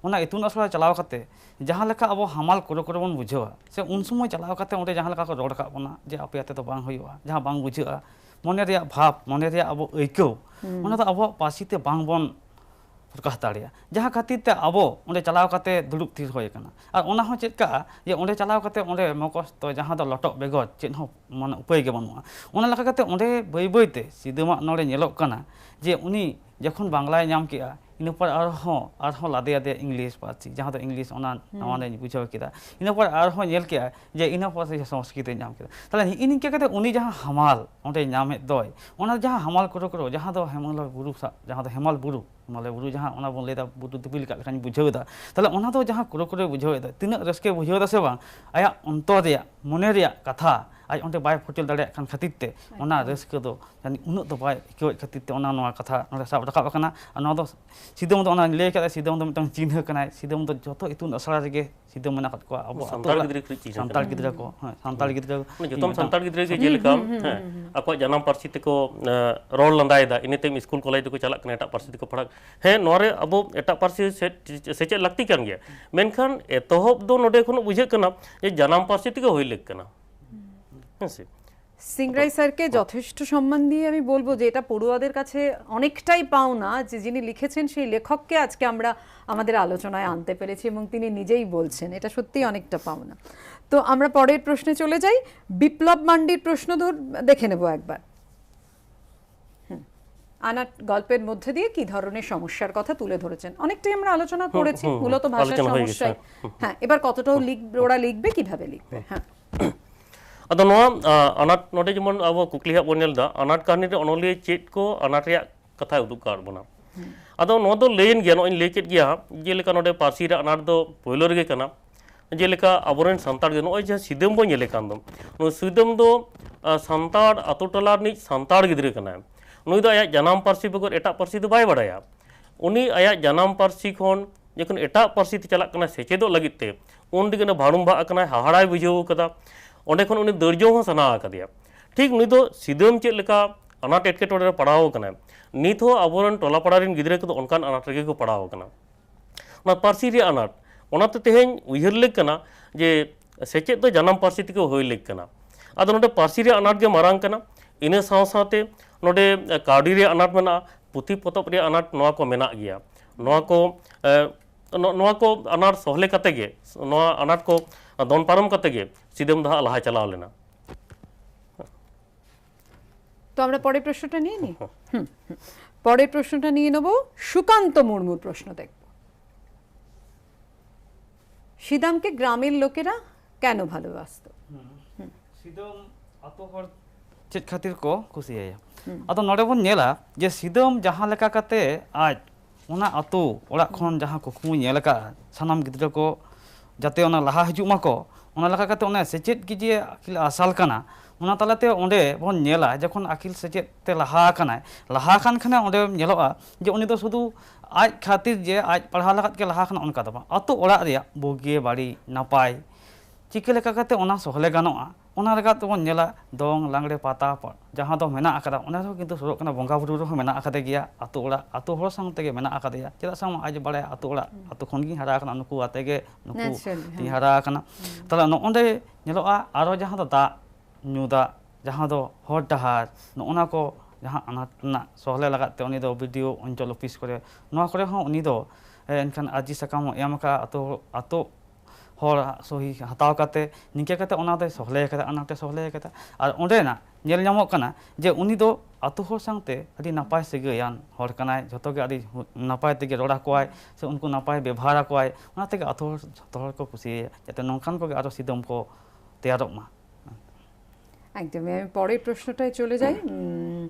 ᱚᱱᱟ ᱤᱛᱩᱱ ᱟᱥᱲᱟ ᱪᱟᱞᱟᱣ ᱠᱟᱛᱮ ᱡᱟᱦᱟᱸ ᱞᱮᱠᱟ ᱟᱵᱚ ᱦᱟᱢᱟᱞ ᱠᱚᱨᱮ ᱠᱚᱨᱮ ᱵᱚᱱ ᱵᱩᱡᱷᱟᱹᱣᱟ, ᱥᱮ ᱩᱱ ᱥᱚᱢᱚᱭ ᱪᱟᱞᱟᱣ ᱠᱟᱛᱮ ᱚᱸᱰᱮ ᱡᱟᱦᱟᱸ ᱞᱮᱠᱟ ᱠᱚ ᱨᱚᱲ ᱟᱠᱟᱫ ᱵᱚᱱᱟ, ᱡᱮ ᱟᱯᱮ ᱟᱛᱮ ᱫᱚ ᱵᱟᱝ ᱦᱩᱭᱩᱜᱼᱟ, ᱡᱟᱦᱟᱸ ᱵᱟᱝ ᱵᱩᱡᱷᱟᱹᱜᱼᱟ, ᱢᱚᱱᱮ ᱨᱮᱭᱟᱜ ᱵᱷᱟᱵᱽ, ᱢᱚᱱᱮ ᱨᱮᱭᱟᱜ ᱟᱵᱚ ᱟᱹᱭᱠᱟᱹᱣ, ᱚᱱᱟ ᱫᱚ ᱟᱵᱚᱣᱟᱜ ᱯᱟᱹᱨᱥᱤ ᱛᱮ ᱵᱟᱝ ᱵᱚᱱ ᱯᱨᱚᱠᱟᱥ ᱫᱟᱲᱮᱭᱟᱜᱼᱟ, ᱡᱟᱦᱟᱸ ᱠᱷᱟᱹᱛᱤᱨ ᱛᱮ ᱟᱵᱚ ᱚᱸᱰᱮ ᱪᱟᱞᱟᱣ ᱠᱟᱛᱮ ᱫᱩᱲᱩᱵ ᱛᱷᱤᱨ ᱦᱩᱭ ᱟᱠᱟᱱᱟ᱾ ᱟᱨ ᱚᱱᱟ ᱦᱚᱸ ᱪᱮᱫ ᱠᱟᱜᱼᱟ, ᱡᱮ ᱚᱸᱰᱮ ᱪᱟᱞᱟᱣ ᱠᱟᱛᱮ ᱚᱸᱰᱮ ᱢᱚᱠᱚᱥᱛᱚ, ᱡᱟᱦᱟᱸ ᱫᱚ ᱞᱚᱴᱚᱜ ᱵᱮᱜᱚᱨ ᱪᱮᱫ ᱦᱚᱸ ᱢᱟᱱᱮ ᱩᱯᱟᱹᱭ ᱜᱮ ᱵᱟᱹᱱᱩᱜᱼᱟ᱾ ᱚᱱᱟ ᱞᱮᱠᱟ ᱠᱟᱛᱮ ᱚᱸᱰᱮ ᱵᱟᱹᱭ ᱵᱟᱹᱭ ᱛᱮ ᱥᱤᱫᱟᱹᱢᱟᱜ ᱱᱚᱰᱮ ᱧᱮᱞᱚᱜ ᱠᱟᱱᱟ, ᱡᱮ ᱩᱱᱤ ᱡᱚᱠᱷᱚᱱ ᱵᱟᱝᱞᱟᱭ ᱧᱟᱢ ᱠᱮᱜᱼᱟ, ᱤᱱᱟᱹ ᱯᱚᱨ ᱟᱨᱦᱚᱸ ᱟᱨᱦᱚᱸ ᱞᱟᱫᱮ ᱟᱫᱮᱭᱟ ᱤᱝᱞᱤᱥ ᱯᱟᱹᱨᱥᱤ, ᱡᱟᱦᱟᱸ ᱫᱚ ᱤᱝᱞᱤᱥ ᱚᱱᱟ ᱱᱟᱣᱟ ᱞᱤᱧ ᱵᱩᱡᱷᱟᱹᱣ ᱠᱮᱫᱟ᱾ ᱤᱱᱟᱹ ᱯᱚᱨ ᱟᱨᱦᱚᱸ ᱧᱮᱞ ᱠᱮᱜᱼᱟ ᱡᱮ ᱤᱱᱟᱹ ᱯᱚᱨ ᱥᱮ ᱥᱚᱝᱥᱠᱨᱤᱛ ᱮ ᱧᱟᱢ ᱠᱮᱫᱟ᱾ ᱛᱟᱦᱚᱞᱮ ᱱᱤᱜᱼᱤ ᱱᱤᱝᱠᱟᱹ ᱠᱟᱛᱮ ᱩᱱᱤ ᱡᱟᱦᱟᱸ ᱦᱟᱢᱟᱞ ᱚᱸᱰᱮ ᱧᱟᱢᱮᱫ ᱫᱚᱭ, ᱚᱱᱟ ᱡᱟᱦᱟᱸ ᱦᱟᱢᱟᱞ ᱠᱚᱨᱚ ᱠᱚᱨᱚ, ᱡᱟᱦᱟᱸ ᱫᱚ ᱦᱮᱢᱟᱞ ᱵᱩᱨᱩ ᱥᱟ-, ᱡᱟᱦᱟᱸ ᱫᱚ ᱦᱮᱢᱟᱞ ᱵᱩᱨᱩ, ᱦᱮᱢᱟᱞ ᱵᱩᱨᱩ ᱡᱟᱦᱟᱸ, ᱚᱱᱟ ᱵᱚᱱ ᱞᱟᱹᱭᱫᱟ ᱵᱩᱨᱩ ᱫᱷᱤᱯᱤ ᱞᱮᱠᱟ ᱞᱮᱠᱟᱧ ᱵᱩᱡᱷᱟᱹᱣ ᱮᱫᱟ᱾ ᱛᱟᱦᱚᱞᱮ ᱚᱱᱟ ᱫᱚ ᱡᱟᱦᱟᱸ ᱠᱚᱨᱚ ᱠᱚᱨᱚᱭ ᱵᱩᱡᱷᱟᱹᱣ ᱮᱫᱟ, ᱛᱤᱱᱟᱹᱜ ᱨᱟᱹᱥᱠᱟᱹᱭ ᱵᱩᱡᱷᱟᱹᱣ ᱮᱫᱟ ᱥᱮ ᱵᱟᱝ, ᱟᱭᱟᱜ ᱚᱱᱛᱚᱨ ᱨᱮᱭᱟᱜ, ᱢᱚᱱᱮ ᱨᱮᱭᱟᱜ ᱠᱟᱛᱷᱟ ᱟᱡ ᱚᱸᱰᱮ ᱵᱟᱭ ᱯᱷᱚᱴᱮᱞ ᱫᱟᱲᱮᱭᱟᱜ ᱠᱟᱱ ᱠᱷᱟᱹᱛᱤᱨ ᱛᱮ ᱚᱱᱟ ᱨᱟᱹᱥᱠᱟᱹ ᱫᱚ ᱡᱟᱹᱱᱤᱡ ᱩᱱᱟᱹᱜ ᱫᱚ ᱵᱟᱭ ᱟᱹᱭᱠᱟᱹᱣᱮᱫ ᱠᱷᱟᱹᱛᱤᱨ ᱛᱮ ᱚᱱᱟ ᱱᱚᱣᱟ ᱠᱟᱛᱷᱟ ᱱᱚᱰᱮ ᱥᱟᱵ ᱨᱟᱠᱟᱵ ᱟᱠᱟᱱᱟ᱾ ᱟᱨ ᱱᱚᱣᱟ ᱫᱚ ᱥᱤᱫᱟᱹᱢ ᱫᱚ, ᱚᱱᱟᱧ ᱞᱟᱹᱭ ᱠᱟᱫᱟ, ᱥᱤᱫᱟᱹᱢ ᱫᱚ ᱢᱤᱫᱴᱟᱝ ᱪᱤᱱᱦᱟᱹ ᱠᱟᱱᱟᱭ᱾ ᱥᱤᱫᱟᱹᱢ ᱫᱚ ᱡᱚᱛᱚ ᱤᱛᱩᱱ ᱟᱥᱲᱟ ᱨᱮᱜᱮ ᱥᱤᱫᱟᱹᱢ ᱢᱮᱱᱟᱜ ᱟᱠᱟᱫ ᱠᱚᱣᱟ ᱟᱵᱚ ᱟᱛᱳ ᱥᱟᱱᱛᱟᱲ ᱚᱲᱟᱜ᱾ ᱜᱤᱫᱽᱨᱟᱹ ᱠᱚ ᱪᱤᱱᱦᱟᱹ ᱥᱟᱱᱛᱟᱲ ᱠᱟᱱᱟ᱾ ᱜᱤᱫᱽᱨᱟᱹ ᱠᱚ, ᱦᱮᱸ, ᱥᱟᱱᱛᱟᱲ ᱜᱤᱫᱽᱨᱟᱹ ᱢᱟᱱᱮ ᱡᱚᱛᱚᱢ ᱢᱤᱫᱴᱟᱝ ᱥᱟᱱᱛᱟᱲ ᱜᱤᱫᱽᱨᱟᱹ ᱜᱮ ᱡᱮᱞᱮᱠᱟ ᱦᱮᱸ, ᱟᱠᱚᱣᱟᱜ ᱡᱟᱱᱟᱢ ᱯᱟᱹᱨᱥᱤ ᱛᱮᱠᱚ ᱮ, ᱨᱚᱲ ᱞᱟᱸᱫᱟᱭᱮᱫᱟ, ᱤᱱᱟᱹ ᱛᱟᱭᱚᱢ ᱥᱠᱩᱞ ᱠᱚᱞᱮᱡᱽ ᱨᱮᱠᱚ ᱪᱟᱞᱟᱜ ᱠᱟᱱᱟ, ᱮᱴᱟᱜ ᱯᱟᱹᱨᱥᱤ ᱛᱮᱠᱚ ᱯᱟᱲᱦᱟᱜ᱾ ᱦᱮᱸ, ᱱᱚᱣᱟ ᱨᱮ ᱟᱵᱚ ᱮᱴᱟᱜ ᱯᱟᱹᱨᱥᱤ ᱥᱮ-, ᱥᱮᱪᱮᱫ ᱞᱟᱹᱠᱛᱤ ᱠᱟᱱ ᱜᱮᱭᱟ, ᱢᱮᱱᱠᱷᱟᱱ ᱮᱛᱚᱦᱚᱵ ᱫᱚ ᱱᱚᱰᱮ ᱠᱷᱚᱱ ᱵᱩᱡᱷᱟᱹᱜ ᱠᱟᱱᱟ ᱡᱮ ᱡᱟᱱᱟᱢ ᱯᱟᱹᱨᱥᱤ ᱛᱮᱜᱮ ᱦᱩᱭ ᱞᱟᱹᱠ ᱠᱟᱱᱟ᱾ ᱦᱮᱸ ᱥᱮ? সিংরাই স্যারকে যথেষ্ট সম্মান দিয়ে আমি বলবো যে এটা পড়ুয়াদের কাছে অনেকটাই পাওনা যে যিনি লিখেছেন সেই লেখককে আজকে আমরা আমাদের আলোচনায় আনতে পেরেছি এবং তিনি নিজেই বলছেন এটা সত্যিই অনেকটা পাওনা। তো আমরা পরের প্রশ্নে চলে যাই। বিপ্লব মান্ডির প্রশ্ন ধর দেখে নেব একবার। হুম। আনাট গল্পের মধ্যে দিয়ে কি ধরনের সমস্যার কথা তুলে ধরেছেন, অনেকটাই আমরা আলোচনা করেছি হুম, হুম, মূলত ভাষার আলোচনা হয়ে গেছে, সমস্যায়। হ্যাঁ, এবার কতটাও লিখ, ওরা লিখবে, কিভাবে লিখবে? হ্যাঁ। ᱟᱫᱚ ᱱᱚᱣᱟ ᱟ, ᱟᱱᱟᱴ ᱱᱚᱰᱮ ᱡᱮᱢᱚᱱ ᱟᱵᱚ ᱠᱩᱠᱞᱤ ᱦᱟᱸᱜ ᱵᱚᱱ ᱧᱮᱞ ᱮᱫᱟ, ᱟᱱᱟᱴ ᱠᱟᱹᱦᱱᱤ ᱨᱮ ᱚᱱᱚᱞᱤᱭᱟᱹ ᱪᱮᱫ ᱠᱚ ᱟᱱᱟᱴ ᱨᱮᱭᱟᱜ ᱠᱟᱛᱷᱟᱭ ᱩᱫᱩᱜ ᱟᱠᱟᱫ ᱵᱚᱱᱟ? ᱟᱫᱚ ᱱᱚᱣᱟ ᱫᱚ ᱞᱟᱹᱭᱮᱱ ᱜᱮᱭᱟ, ᱱᱚᱜᱼᱚᱭ ᱤᱧ ᱞᱟᱹᱭ ᱠᱮᱫ ᱜᱮᱭᱟ ᱦᱟᱸᱜ, ᱡᱮᱞᱮᱠᱟ ᱱᱚᱰᱮ ᱯᱟᱹᱨᱥᱤ ᱨᱮ ᱟᱱᱟᱴ ᱫᱚ ᱯᱳᱭᱞᱳ ᱨᱮᱜᱮ ᱠᱟᱱᱟ᱾ ᱡᱮᱞᱮᱠᱟ ᱟᱵᱚᱨᱮᱱ ᱥᱟᱱᱛᱟᱲ ᱜᱮ ᱱᱚᱜᱼᱚᱭ ᱡᱟᱦᱟᱸ ᱥᱤᱫᱟᱹᱢ ᱵᱚᱱ ᱧᱮᱞᱮ ᱠᱟᱱ ᱫᱚ, ᱱᱩᱭ ᱥᱤᱫᱟᱹᱢ ᱫᱚ ᱟ, ᱥᱟᱱᱛᱟᱲ ᱟᱛᱳ ᱴᱚᱞᱟ ᱨᱤᱱᱤᱡ ᱥᱟᱱᱛᱟᱲ ᱜᱤᱫᱽᱨᱟᱹ ᱠᱟᱱᱟᱭ᱾ ᱱᱩᱭ ᱫᱚ ᱟᱭᱟᱜ ᱡᱟᱱᱟᱢ ᱯᱟᱹᱨᱥᱤ ᱵᱮᱜᱚᱨ ᱮᱴᱟᱜ ᱯᱟᱹᱨᱥᱤ ᱫᱚ ᱵᱟᱭ ᱵᱟᱲᱟᱭᱟ᱾ ᱩᱱᱤ ᱟᱭᱟᱜ ᱡᱟᱱᱟᱢ ᱯᱟᱹᱨᱥᱤ ᱠᱷᱚᱱ ᱡᱚᱠᱷᱚᱱ ᱮᱴᱟᱜ ᱯᱟᱹᱨᱥᱤ ᱛᱮ ᱪᱟᱞᱟᱜ ᱠᱟᱱᱟᱭ ᱥᱮᱪᱮᱫᱚᱜ ᱞᱟᱹᱜᱤᱫ ᱛᱮ, ᱩᱱ ᱨᱮᱜᱮ ᱩᱱᱤ ᱵᱷᱟᱲᱩᱢᱵᱷᱟᱜ ᱟᱠᱟᱱᱟᱭ, ᱦᱟᱦᱟᱲᱟᱭ ᱵᱩᱡᱷᱟᱹᱣ ᱠᱟᱫᱟ᱾ ᱚᱸᱰᱮ ᱠᱷᱚᱱ ᱩᱱᱤ ᱫᱟᱹᱲ ᱡᱚᱝ ᱦᱚᱸ ᱥᱟᱱᱟ ᱟᱠᱟᱫᱮᱭᱟ᱾ ᱴᱷᱤᱠ ᱱᱩᱭ ᱫᱚ ᱥᱤᱫᱟᱹᱢ ᱪᱮᱫ ᱞᱮᱠᱟ ᱟᱱᱟᱴ ᱮᱴᱠᱮᱴᱚᱬᱮ ᱨᱮ ᱯᱟᱲᱟᱣ ᱟᱠᱟᱱᱟᱭ, ᱱᱤᱛ ᱦᱚᱸ ᱟᱵᱚᱨᱮᱱ ᱴᱚᱞᱟ ᱯᱟᱲᱟ ᱨᱮᱱ ᱜᱤᱫᱽᱨᱟᱹ ᱠᱚᱫᱚ ᱚᱱᱠᱟᱱ ᱟᱱᱟᱴ ᱨᱮᱜᱮ ᱠᱚ ᱯᱟᱲᱟᱣ ᱟᱠᱟᱱᱟ᱾ ᱚᱱᱟ ᱯᱟᱹᱨᱥᱤ ᱨᱮᱭᱟᱜ ᱟᱱᱟᱴ, ᱚᱱᱟᱛᱮ ᱛᱮᱦᱮᱧ ᱩᱭᱦᱟᱹᱨ ᱞᱮᱠ ᱠᱟᱱᱟ ᱡᱮ ᱥᱮᱪᱮᱫ ᱫᱚ ᱡᱟᱱᱟᱢ ᱯᱟᱹᱨᱥᱤ ᱛᱮᱜᱮ ᱦᱩᱭ ᱞᱮᱠ ᱠᱟᱱᱟ᱾ ᱟᱫᱚ ᱱᱚᱰᱮ ᱯᱟᱹᱨᱥᱤ ᱨᱮᱭᱟᱜ ᱟᱱᱟᱴ ᱜᱮ ᱢᱟᱨᱟᱝ ᱠᱟᱱᱟ, ᱤᱱᱟᱹ ᱥᱟᱶ ᱥᱟᱶᱛᱮ ᱱᱚᱰᱮ ᱠᱟᱹᱣᱰᱤ ᱨᱮᱭᱟᱜ ᱟᱱᱟᱴ ᱢᱮᱱᱟᱜᱼᱟ, ᱯᱩᱛᱷᱤ ᱯᱚᱛᱚᱵ ᱨᱮᱭᱟᱜ ᱟᱱᱟᱴ, ᱱᱚᱣᱟ ᱠᱚ ᱢᱮᱱᱟᱜ ᱜᱮᱭᱟ᱾ ᱱᱚᱣᱟ ᱠᱚ, ᱮ, ᱱᱚ-, ᱱᱚᱣᱟ ᱠᱚ ᱟᱱᱟᱴ ᱥᱚᱦᱞᱮ ᱠᱟᱛᱮ ᱜᱮ, ᱱᱚᱣᱟ ᱟᱱᱟᱴ ᱠᱚ ᱫᱚᱱ ᱯᱟᱨᱚᱢ ᱠᱟᱛᱮ ᱜᱮ ᱥᱤᱫᱟᱹᱢ ᱫᱚ ᱦᱟᱸᱜ ᱞᱟᱦᱟ ᱪᱟᱞᱟᱣ ᱞᱮᱱᱟ᱾ তো আমরা পরের প্রশ্নটা নিয়ে নিই। হুম, হুম। পরের প্রশ্নটা নিয়ে নেব, সুকান্ত মুর্মুর প্রশ্ন দেখব। সিদামকে গ্রামের লোকেরা কেন ভালোবাসতো? ᱥᱤᱫᱟᱹᱢ ᱟᱛᱳ ᱦᱚᱲ ᱪᱮᱫ ᱠᱷᱟᱹᱛᱤᱨ ᱠᱚ ᱠᱩᱥᱤᱭᱟᱭᱟ? ᱟᱫᱚ ᱱᱚᱰᱮ ᱵᱚᱱ ᱧᱮᱞᱟ ᱡᱮ ᱥᱤᱫᱟᱹᱢ ᱡᱟᱦᱟᱸ ᱞᱮᱠᱟ ᱠᱟᱛᱮ ᱟᱡ ᱚᱱᱟ ᱟᱛᱳ ᱚᱲᱟᱜ ᱠᱷᱚᱱ ᱡᱟᱦᱟᱸ ᱠᱩᱠᱢᱩᱭ ᱧᱮᱞ ᱟᱠᱟᱫᱼᱟ, ᱥᱟᱱᱟᱢ ᱜᱤᱫᱽᱨᱟᱹ ᱠᱚ ᱡᱟᱛᱮ ᱚᱱᱟ ᱞᱟᱦᱟ ᱦᱤᱡᱩᱜ ᱢᱟᱠᱚ, ᱚᱱᱟ ᱞᱮᱠᱟ ᱠᱟᱛᱮ ᱚᱱᱟ ᱥᱮᱪᱮᱫ ᱜᱮ ᱡᱮ ᱟᱹᱠᱤᱞ ᱟᱨᱥᱟᱞ ᱠᱟᱱᱟ, ᱚᱱᱟ ᱛᱟᱞᱟᱛᱮ ᱚᱸᱰᱮ ᱵᱚᱱ ᱧᱮᱞᱟ ᱡᱚᱠᱷᱚᱱ ᱟᱹᱠᱤᱞ ᱥᱮᱪᱮᱫ ᱛᱮ ᱞᱟᱦᱟ ᱟᱠᱟᱱᱟᱭ, ᱞᱟᱦᱟ ᱟᱠᱟᱱ ᱠᱷᱟᱱᱮ ᱚᱸᱰᱮ ᱧᱮᱞᱚᱜᱼᱟ ᱡᱮ ᱩᱱᱤ ᱫᱚ ᱥᱩᱫᱷᱩ ᱟᱡ ᱠᱷᱟᱹᱛᱤᱨ ᱡᱮ ᱟᱡ ᱯᱟᱲᱦᱟᱣ ᱞᱟᱹᱜᱤᱫ ᱜᱮ ᱞᱟᱦᱟ ᱟᱠᱟᱱᱟ ᱚᱱᱠᱟ ᱫᱚ ᱵᱟᱝ, ᱟᱛᱳ ᱚᱲᱟᱜ ᱨᱮᱭᱟᱜ ᱵᱩᱜᱤ ᱵᱟᱹᱲᱤᱡ ᱱᱟᱯᱟᱭ ᱪᱤᱠᱟᱹ ᱞᱮᱠᱟ ᱠᱟᱛᱮ ᱚᱱᱟ ᱥᱚᱦᱞᱮ ᱜᱟᱱᱚᱜᱼᱟ, ᱚᱱᱟ ᱞᱮᱠᱟ ᱛᱮᱵᱚᱱ ᱧᱮᱞᱟ ᱫᱚᱝ ᱞᱟᱜᱽᱲᱮ ᱯᱟᱛᱟ ᱯᱚ-, ᱡᱟᱦᱟᱸ ᱫᱚ ᱢᱮᱱᱟᱜ ᱟᱠᱟᱫᱟ, ᱚᱱᱟ ᱨᱮᱦᱚᱸ ᱠᱤᱱᱛᱩ ᱥᱩᱨᱚᱜ ᱠᱟᱱᱟ, ᱵᱚᱸᱜᱟ ᱵᱩᱨᱩ ᱨᱮᱦᱚᱸ ᱢᱮᱱᱟᱜ ᱟᱠᱟᱫᱮ ᱜᱮᱭᱟ, ᱟᱛᱳ ᱚᱲᱟᱜ ᱟᱛᱳ ᱦᱚᱲ ᱥᱟᱶ ᱛᱮᱜᱮ ᱢᱮᱱᱟᱜ ᱟᱠᱟᱫᱮᱭᱟ᱾ ᱪᱮᱫᱟᱜ ᱥᱮ ᱟᱡ ᱵᱟᱲᱟᱭᱟ ᱟᱛᱳ ᱚᱲᱟᱜ ᱟᱛᱳ ᱠᱷᱚᱱ ᱜᱤᱧ ᱦᱟᱨᱟ ᱟᱠᱟᱱᱟ, ᱱᱩᱠᱩ ᱟᱛᱮ ᱜᱮ ᱱᱩᱠᱩ Naturally, ᱛᱤᱧ ᱦᱮᱸ᱾ ᱦᱟᱨᱟ ᱟᱠᱟᱱᱟ᱾ ᱛᱟᱦᱞᱮ ᱱᱚᱜᱼᱚᱸᱰᱮ ᱧᱮᱞᱚᱜᱼᱟ ᱟᱨᱚ ᱡᱟᱦᱟᱸ ᱫᱚ ᱫᱟᱜ ᱧᱩ ᱫᱟᱜ, ᱡᱟᱦᱟᱸ ᱫᱚ ᱦᱚᱨ ᱰᱟᱦᱟᱨ, ᱱᱚᱜᱼᱚ ᱱᱟ ᱠᱚ ᱡᱟᱦᱟᱸ ᱟᱱᱟᱴ ᱨᱮᱱᱟᱜ ᱥᱚᱦᱞᱮ ᱞᱟᱜᱟᱫ ᱛᱮ ᱩᱱᱤ ᱫᱚ ᱵᱤ ᱰᱤ ᱳ ᱚᱧᱪᱚᱞ ᱚᱯᱷᱤᱥ ᱠᱚᱨᱮ, ᱱᱚᱣᱟ ᱠᱚᱨᱮ ᱦᱚᱸ ᱩᱱᱤ ᱫᱚ ᱮ, ᱮᱱᱠᱷᱟᱱ ᱟᱨᱡᱤ ᱥᱟᱠᱟᱢ ᱦᱚᱸ ᱮᱢ ᱟᱠᱟᱫ ᱟᱛᱳ ᱟᱛᱳ ᱦᱚᱲ ᱥᱚᱦᱤ ᱦᱟᱛᱟᱣ ᱠᱟᱛᱮ, ᱱᱤᱝᱠᱟᱹ ᱠᱟᱛᱮ ᱚᱱᱟ ᱫᱚᱭ ᱥᱚᱦᱞᱮ ᱟᱠᱟᱫᱟ, ᱟᱱᱟᱴ ᱮ ᱥᱚᱦᱞᱮ ᱟᱠᱟᱫᱟ᱾ ᱟᱨ ᱚᱸᱰᱮᱱᱟᱜ ᱧᱮᱞ ᱧᱟᱢᱚᱜ ᱠᱟᱱᱟ ᱡᱮ ᱩᱱᱤ ᱫᱚ ᱟᱛᱳ ᱦᱚᱲ ᱥᱟᱶᱛᱮ ᱟᱹᱰᱤ ᱱᱟᱯᱟᱭ ᱥᱟᱹᱜᱟᱹᱭᱟᱱ ᱦᱚᱲ ᱠᱟᱱᱟᱭ, ᱡᱷᱚᱛᱚ ᱜᱮ ᱟᱹᱰᱤ ᱱᱟᱯᱟᱭ ᱛᱮᱜᱮ ᱨᱚᱲ ᱟᱠᱚᱣᱟᱭ ᱥᱮ ᱩᱱᱠᱩ ᱱᱟᱯᱟᱭ ᱵᱮᱵᱷᱟᱨ ᱟᱠᱚᱣᱟᱭ, ᱚᱱᱟ ᱛᱮᱜᱮ ᱟᱛᱳ ᱦᱚᱲ ᱡᱷᱚᱛᱚ ᱦᱚᱲ ᱠᱚ ᱠᱩᱥᱤᱭᱟᱭᱟ, ᱡᱟᱛᱮ ᱱᱚᱝᱠᱟᱱ ᱠᱚᱜᱮ ᱟᱨᱚ ᱥᱤᱫᱟᱹᱢ ᱠᱚ ᱛᱮᱭᱟᱨᱚᱜ ᱢᱟ᱾ একদমই। আমি পরের প্রশ্নটায় চলে যাই। উম,